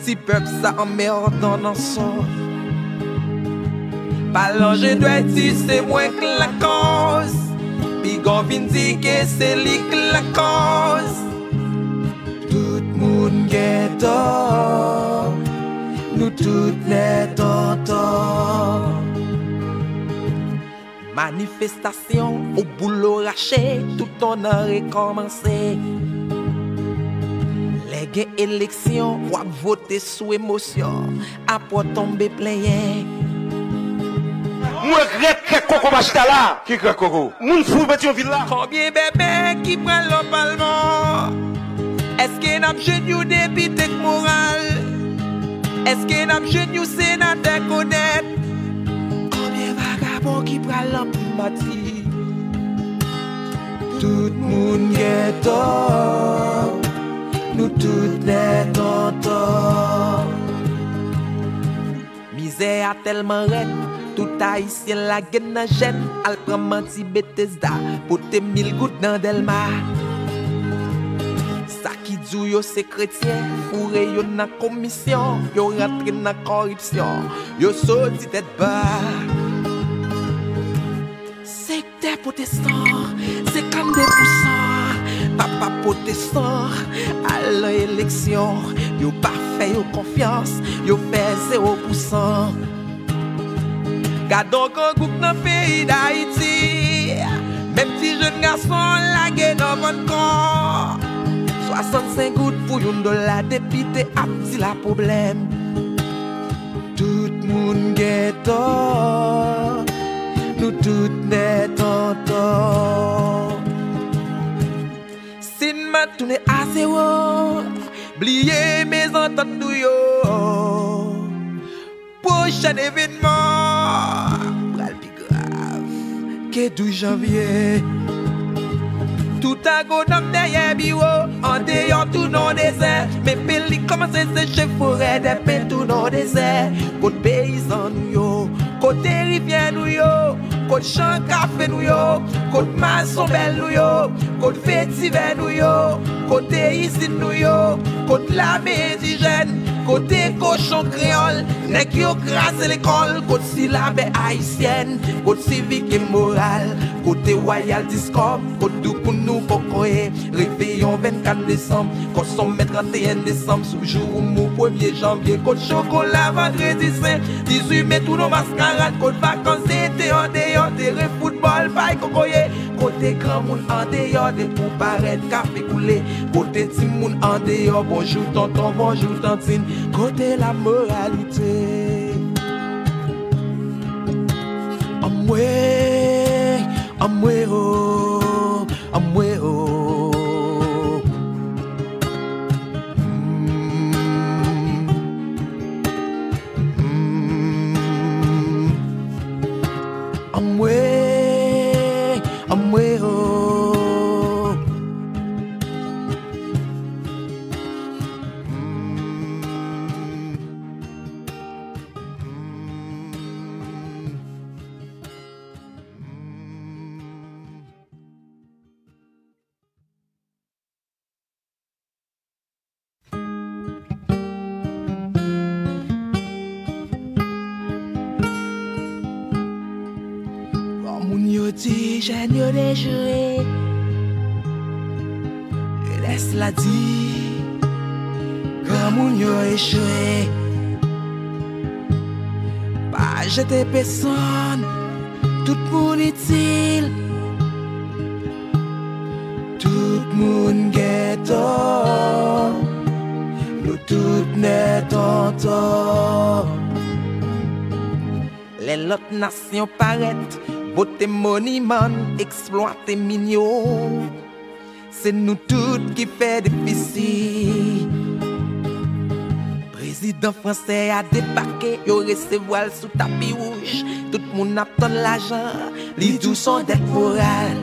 Ti pèp sa anmèdan nan son. Palan je dwe di se mwen k lakòz. Piga w vin di ke se li k lakòz. Tout moun gen tò. Nou tout nèt an tò. Manifestasyon, ou boulo rache, tout on an rekòmanse. Lè gen eleksyon, w ap vote sou emosyon, apre w tonbe plenyen. M regrèt kèk koko pa chita la. Ki kèk koko? Moun fou Petyonvil la. Konbyen bèbè ki pral nan palman? Èske n ap jwenn yon depite k moral? Èske n ap jwenn yon senatè k onèt? Konbyen vagabon ki pral nan primati? Tout moun gen tò, nou tout nèt an tò. Mizè a tèlman rèd, tout Ayisyen lage n nan jèn, al pran manti Betesda, pote mil goud nan Dèlma. Sa ki di w yo se kretyen, foure yo nan komisyon, yo rantre nan kòripsyon, yo soti tèt ba. Sektè pwotestan, senkannde pousan papa pwotestan al nan eleksyon, yo pa fè yo konfyans, yo fè zewo pousan. Gadon grangou k nan peyi Dayiti, menm ti jèn gason lage nan vann kò. Swasannsenk goud pou yon dola, depite ap di la pwoblèm. Tout moun gen tò, nou tout nèt an tò. Si n mantounen a zewo, bliye mezantant nou yo. Pwochèn evènman pral pi grav ke douz janvye. Tout agonòm dèyè biwo, andeyò tou nan dezè. Men peli kòmanse seche, forè dèpen tou nan dezè. Kot peyizan nou yo? Kote rivyè nou yo? Kot chan kafe nou yo? Kot mazon bèl nou yo? Kot vetivè nou yo? Kote izin nou yo? Kot lame endijèn? Kote kochon kreyòl? Nèg yo kraze lekòl. Kot silabè ayisyèn? Kot sivik e moral? Kote wayal diskòb? Kot doukoun nou kokoye? Reveyon vennkat desanm, kòsonmen tranteyen desanm, sou jou ou mou premye janvye. Kot chokola vandredi sen, dizuit me tou nan maskarad. Kot vakans ete andeyò, teren foutbòl, pay kokoye? Kote granmoun andeyò, depi w parèt kafe koule? Kote timoun andeyò, bonjou tonton, bonjou tantin? Kote lamoralite? Anmwe, anmwe o, anmwe o. Mm, mm. Anmwe, anmwe o. Mm, mm. Granmoun yo di jèn yo dechire. Jenès la di granmoun yo echwe. Pa jete pèsonn, tout moun itil. Tout moun gen tò, nou tout nèt an tò. Lè lòt nasyon parèt, bote moniman, eksplwate min yo. Se nou tout ki fè defisi. Prezidan fransè a debake, yo resevwa l sou tapi wouj. Tout moun ap tann lajan, li di w s on dèt moral.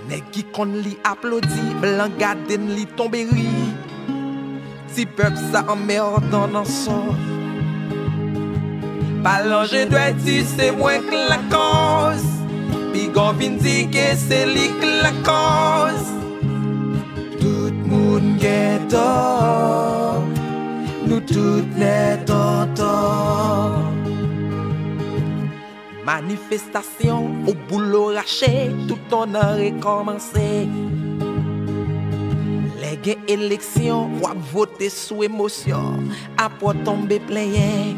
Nèg ki konn li aplodi, blan gade n, li tonbe ri. Ti pèp sa anmèdan nan son. Palan je dwe di se mwen k lakòz. Piga w vin di ke se li k lakòz. Tout moun gen tò, nou tout nèt an tò. Manifestasyon, ou boulo rache, tout on an rekòmanse. Lè gen eleksyon, w ap vote sou emosyon, apre w tonbe plenyen.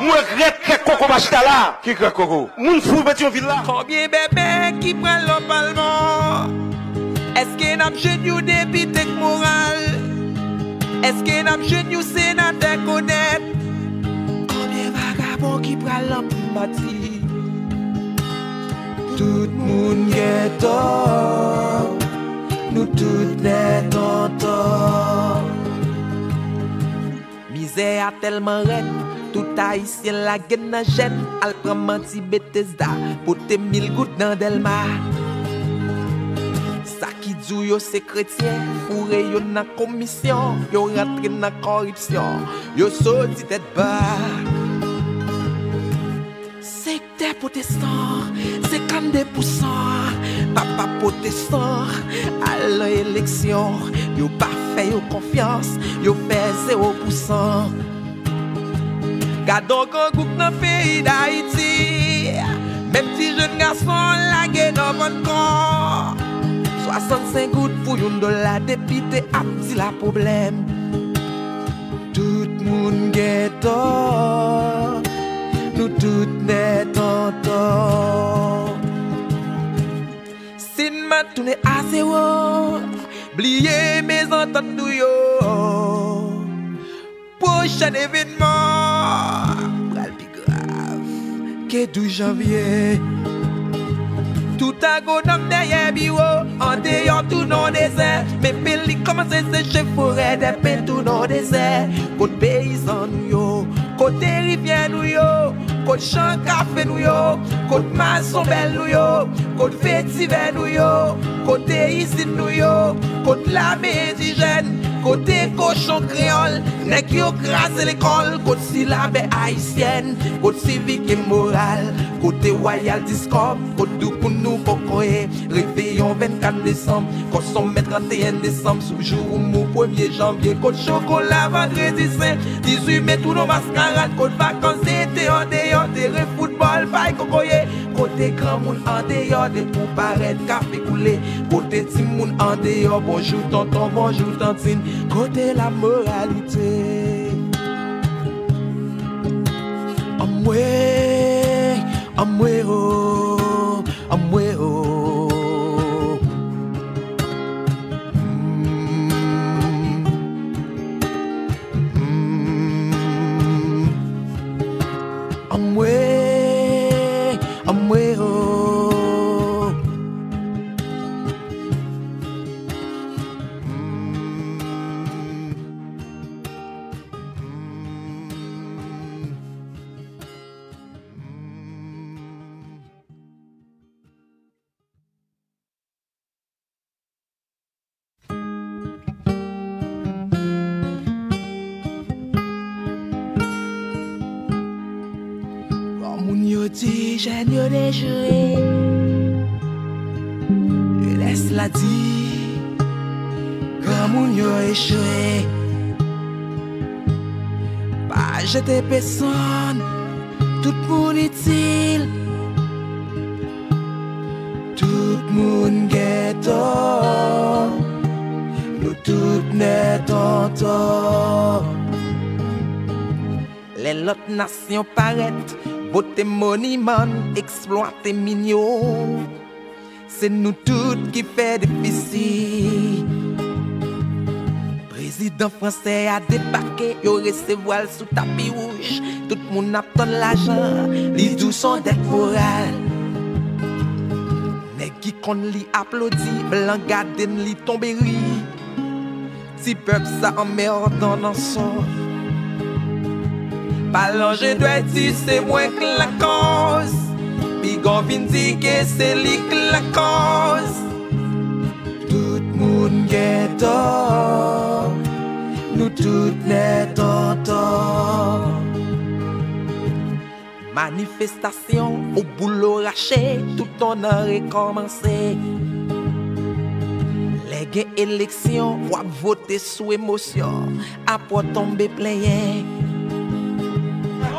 Mwen regrèt krèk koko Machita la. Ki krèk koko? Moun fou Petyonvil la. Konbyen bèbè ki pral nan palman? Èske n ap jwenn yon depite k moral? Èske n ap jwenn yon senatè k onèt? Konbyen vagabon ki pral nan primati? Tout moun gen tò, nou tout nèt an tò. Mizè a tèlman rèd, tout ayisyen lage n nan jèn, al pran manti Betesda, pote mil goud nan Dèlma. Sa ki di w yo se kretyen, foure yo nan komisyon, yo rantre nan kòripsyon, yo soti tèt ba. Sektè pwotestan, senkannde pousan, papa pwotestan, al nan eleksyon, yo pa fè yo konfyans, yo fè zewo pousan. Gad on grangou k nan peyi Dayiti, menm ti jèn gason lage nan vann kò. Swasannsenk goud pou yon dola, depite ap di la pwoblèm. Tout moun gen tò, nou tout nèt an tò. Si n mat tounen a zewo, bliye mezantant nou yo. Pwochèn evènman pral pi grav ke douz janvye. Tout agwonòm dèyè biwo, andeyò tounen on dezè. Men peyi kòmanse seche, forè dèpen tounen on dezè. Kot peyizan nou yo? Kote rivyè nou yo? Kot chan kafe nou yo? Kot mazon bèl nou yo? Kot vetivè nou yo? Kote izin nou yo? Kot lame endijèn? Kote kochon kreyòl? Nèg yo kraze lekòl. Kot silabè ayisyèn? Kot sivik e moral? Kote wayal diskòb? Kot doukoun nou kokoye? Reveyon vennkat desanm, kòsonmè tranteyen desanm, sou jou ou mou premye janvye, kot chokola vandredi sen, dizuit me tounen on maskarad, kot vakans ete andeyò, teren foutbòl, pay kokoye, kote granmoun andeyò, depi w parèt, kafe koule, kote timoun andeyò, bonjou tonton, bonjou tantin, kote lamoralite? Anmwe, anmwe o, anmwe o. Mm, mm. Anmwe, anmwe o. Mm, mm. Granmoun yo di jèn yo dechire. Jenès la di granmoun yo echwe. Pa jete pèsonn, tout moun itil. Tout moun gen tò, nou tout nèt an tò. Lè lòt nasyon parèt, bote moniman, eksplwate min yo, se nou tout ki fè defisi. Prezidan fransè a debake, yo resevwa l sou tapi wouj. Tout moun ap tann lajan, li di w s on dèt moral. Nèg ki konn li aplodi, blan gade n, li tonbe ri. Ti pèp sa anmèdan nan son. Palange dwèt di se mwen k lakòz. Piga w vin di ke se li k lakòz. Tout moun gen tò. Nou tout nèt an tò. Manifestasyon ou boulo rache, tout on an rekòmanse. Lè gen eleksyon, w ap vote sou emosyon, apre w tonbe plenyen.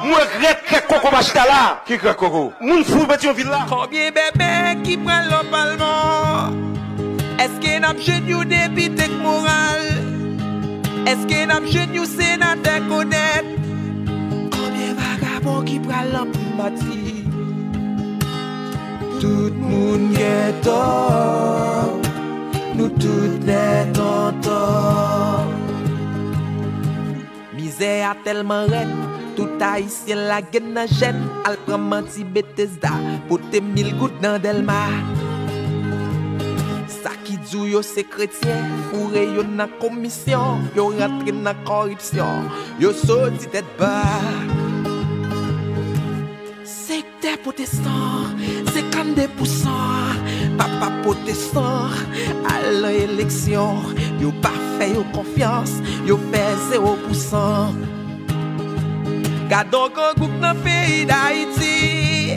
M regrèt krèk koko pa chita la. Ki krèk koko? Moun fou Petyonvil la. Konbyen bèbè ki pral nan palman? Èske n ap jwenn yon depite k moral? Èske n ap jwenn yon senatè k onèt? Konbyen vagabon ki pral nan primati? Tout moun gen tò, nou tout nèt an tò. Mizè a tèlman rèd, tout Ayisyen lage n nan jèn, al pran manti Betesda, pote mil goud nan Dèlma. Sa ki di w yo se kretyen, foure yo nan komisyon, yo rantre nan kòripsyon, yo soti tèt ba. Sektè pwotestan, senkannde pousan, papa pwotestan, al nan eleksyon, yo pa fè yo konfyans, yo fè zewo pousan. Gadon grangou k nan peyi Dayiti,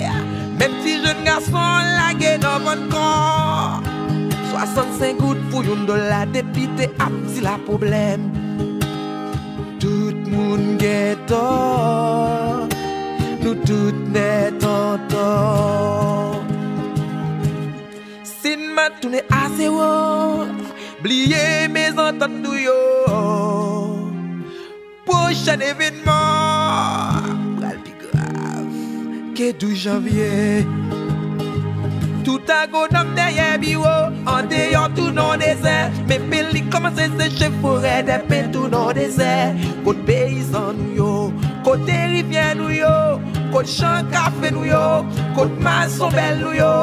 menm ti jèn gason lage nan vann kò. Swasannsenk goud pou yon dola, depite ap di la pwoblèm. Tout moun gen tò, nou tout nèt an tò. Si n mat tounen a zewo, bliye mezantant nou yo. Pwochèn evènman pral pi grav ke douz janvye. Tout agwonòm dèyè biwo, andeyò tou nan dezè. Men pen li kòmanse seche, forè dè pen tou nan dezè. Kot peyizan nou yo? Kote rivyè nou yo? Kot chan kafe nou yo? Kot mazon bèl nou yo?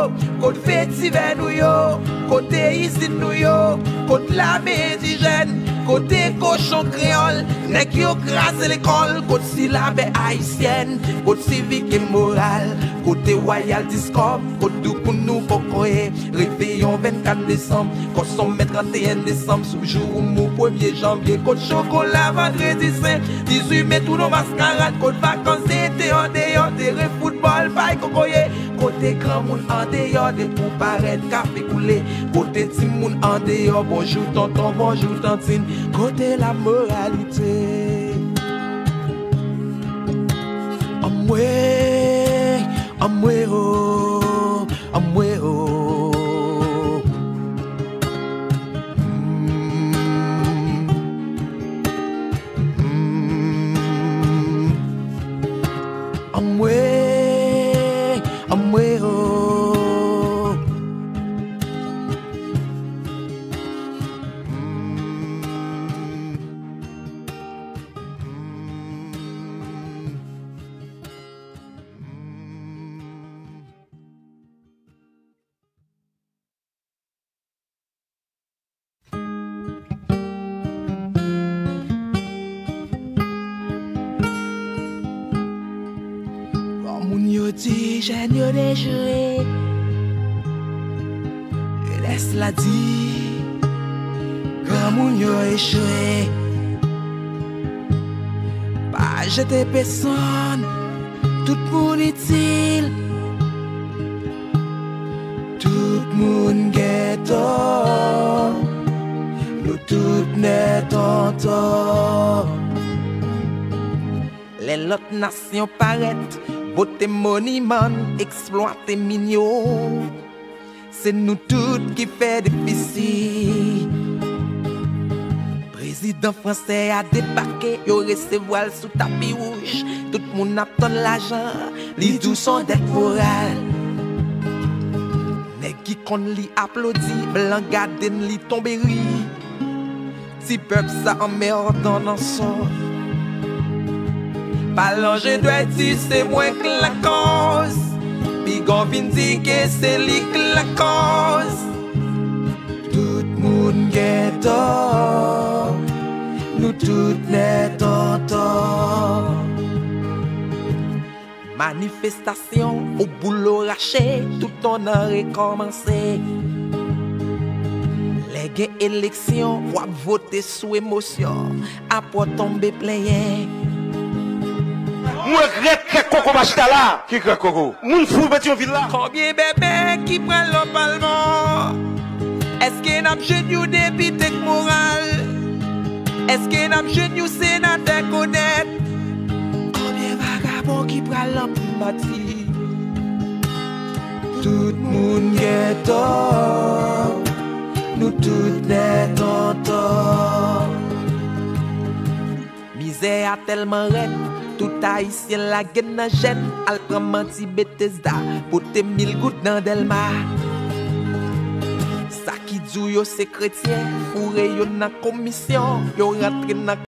Kot vetivè nou yo? Kote izin nou yo? Kot lame endijèn? Kote kochon kreyòl? Nèg yo kraze lekòl? Kot silabè ayisyèn? Kot sivik e moral? Kote wayal diskòb? Kot doukoun nou kokoye? Reveyon vennkat desanm, kòsonmen tranteyen desanm, sou jou oumou premye janvye, kot chokola vandredi sen, dizuit me tou nan maskarad, kot vakans ete andeyò, teren foutbòl, pay kokoye, kote granmoun andeyò, de pou parèt, kafe koule, kote timoun andeyò, bonjou tonton, bonjou tantin, kote lamoralite? Anmwe, anmwe o. Anmwe o. Mm. Mm. Anmwe, anmwe o. Mm. Mm. Mm. Granmoun yo di jèn yo dechire. Jenès la di granmoun yo echwe. Pa jete pèsonn, tout moun itil. Tout moun gen tò, nou tout nèt an tò. Lè lòt nasyon parèt, bote moniman, eksplwate min yo, se nou tout ki fè defisi. Prezidan fransè a debake, yo resevwa l sou tapi wouj. Tout moun ap tann lajan, li di w s on dèt moral. Nèg ki konn li aplodi, blan gade n, li tonbe ri. Ti pèp sa anmèdan nan son. Palange dwèt di se mwen k lakòz. Piga w vin di ke se li k lakòz. Tout moun gen tò, Nou tout nèt antò. Manifestasyon ou boulo rache, tout on an rekòmanse. Lè gen eleksyon, w ap vote sou emosyon, apre w tonbe plenyen. M regrèt kèk koko pa chita la. Ki kèk koko? Moun fou Petyonvil la. Konbyen bèbè ki pral nan palman? Èske n ap jwenn yon depite k moral? Èske n ap jwenn yon senatè k onèt? Konbyen vagabon ki pral nan primati? Tout moun gen tò. Nou tout nèt antò. Mizè a tèlman rèd, tout ayisyen lage nan jèn, al pran manti Betesda, pote mil goud nan Dèlma. Sa ki di w yo se kretyen, foure yo nan komisyon, yo rantre nan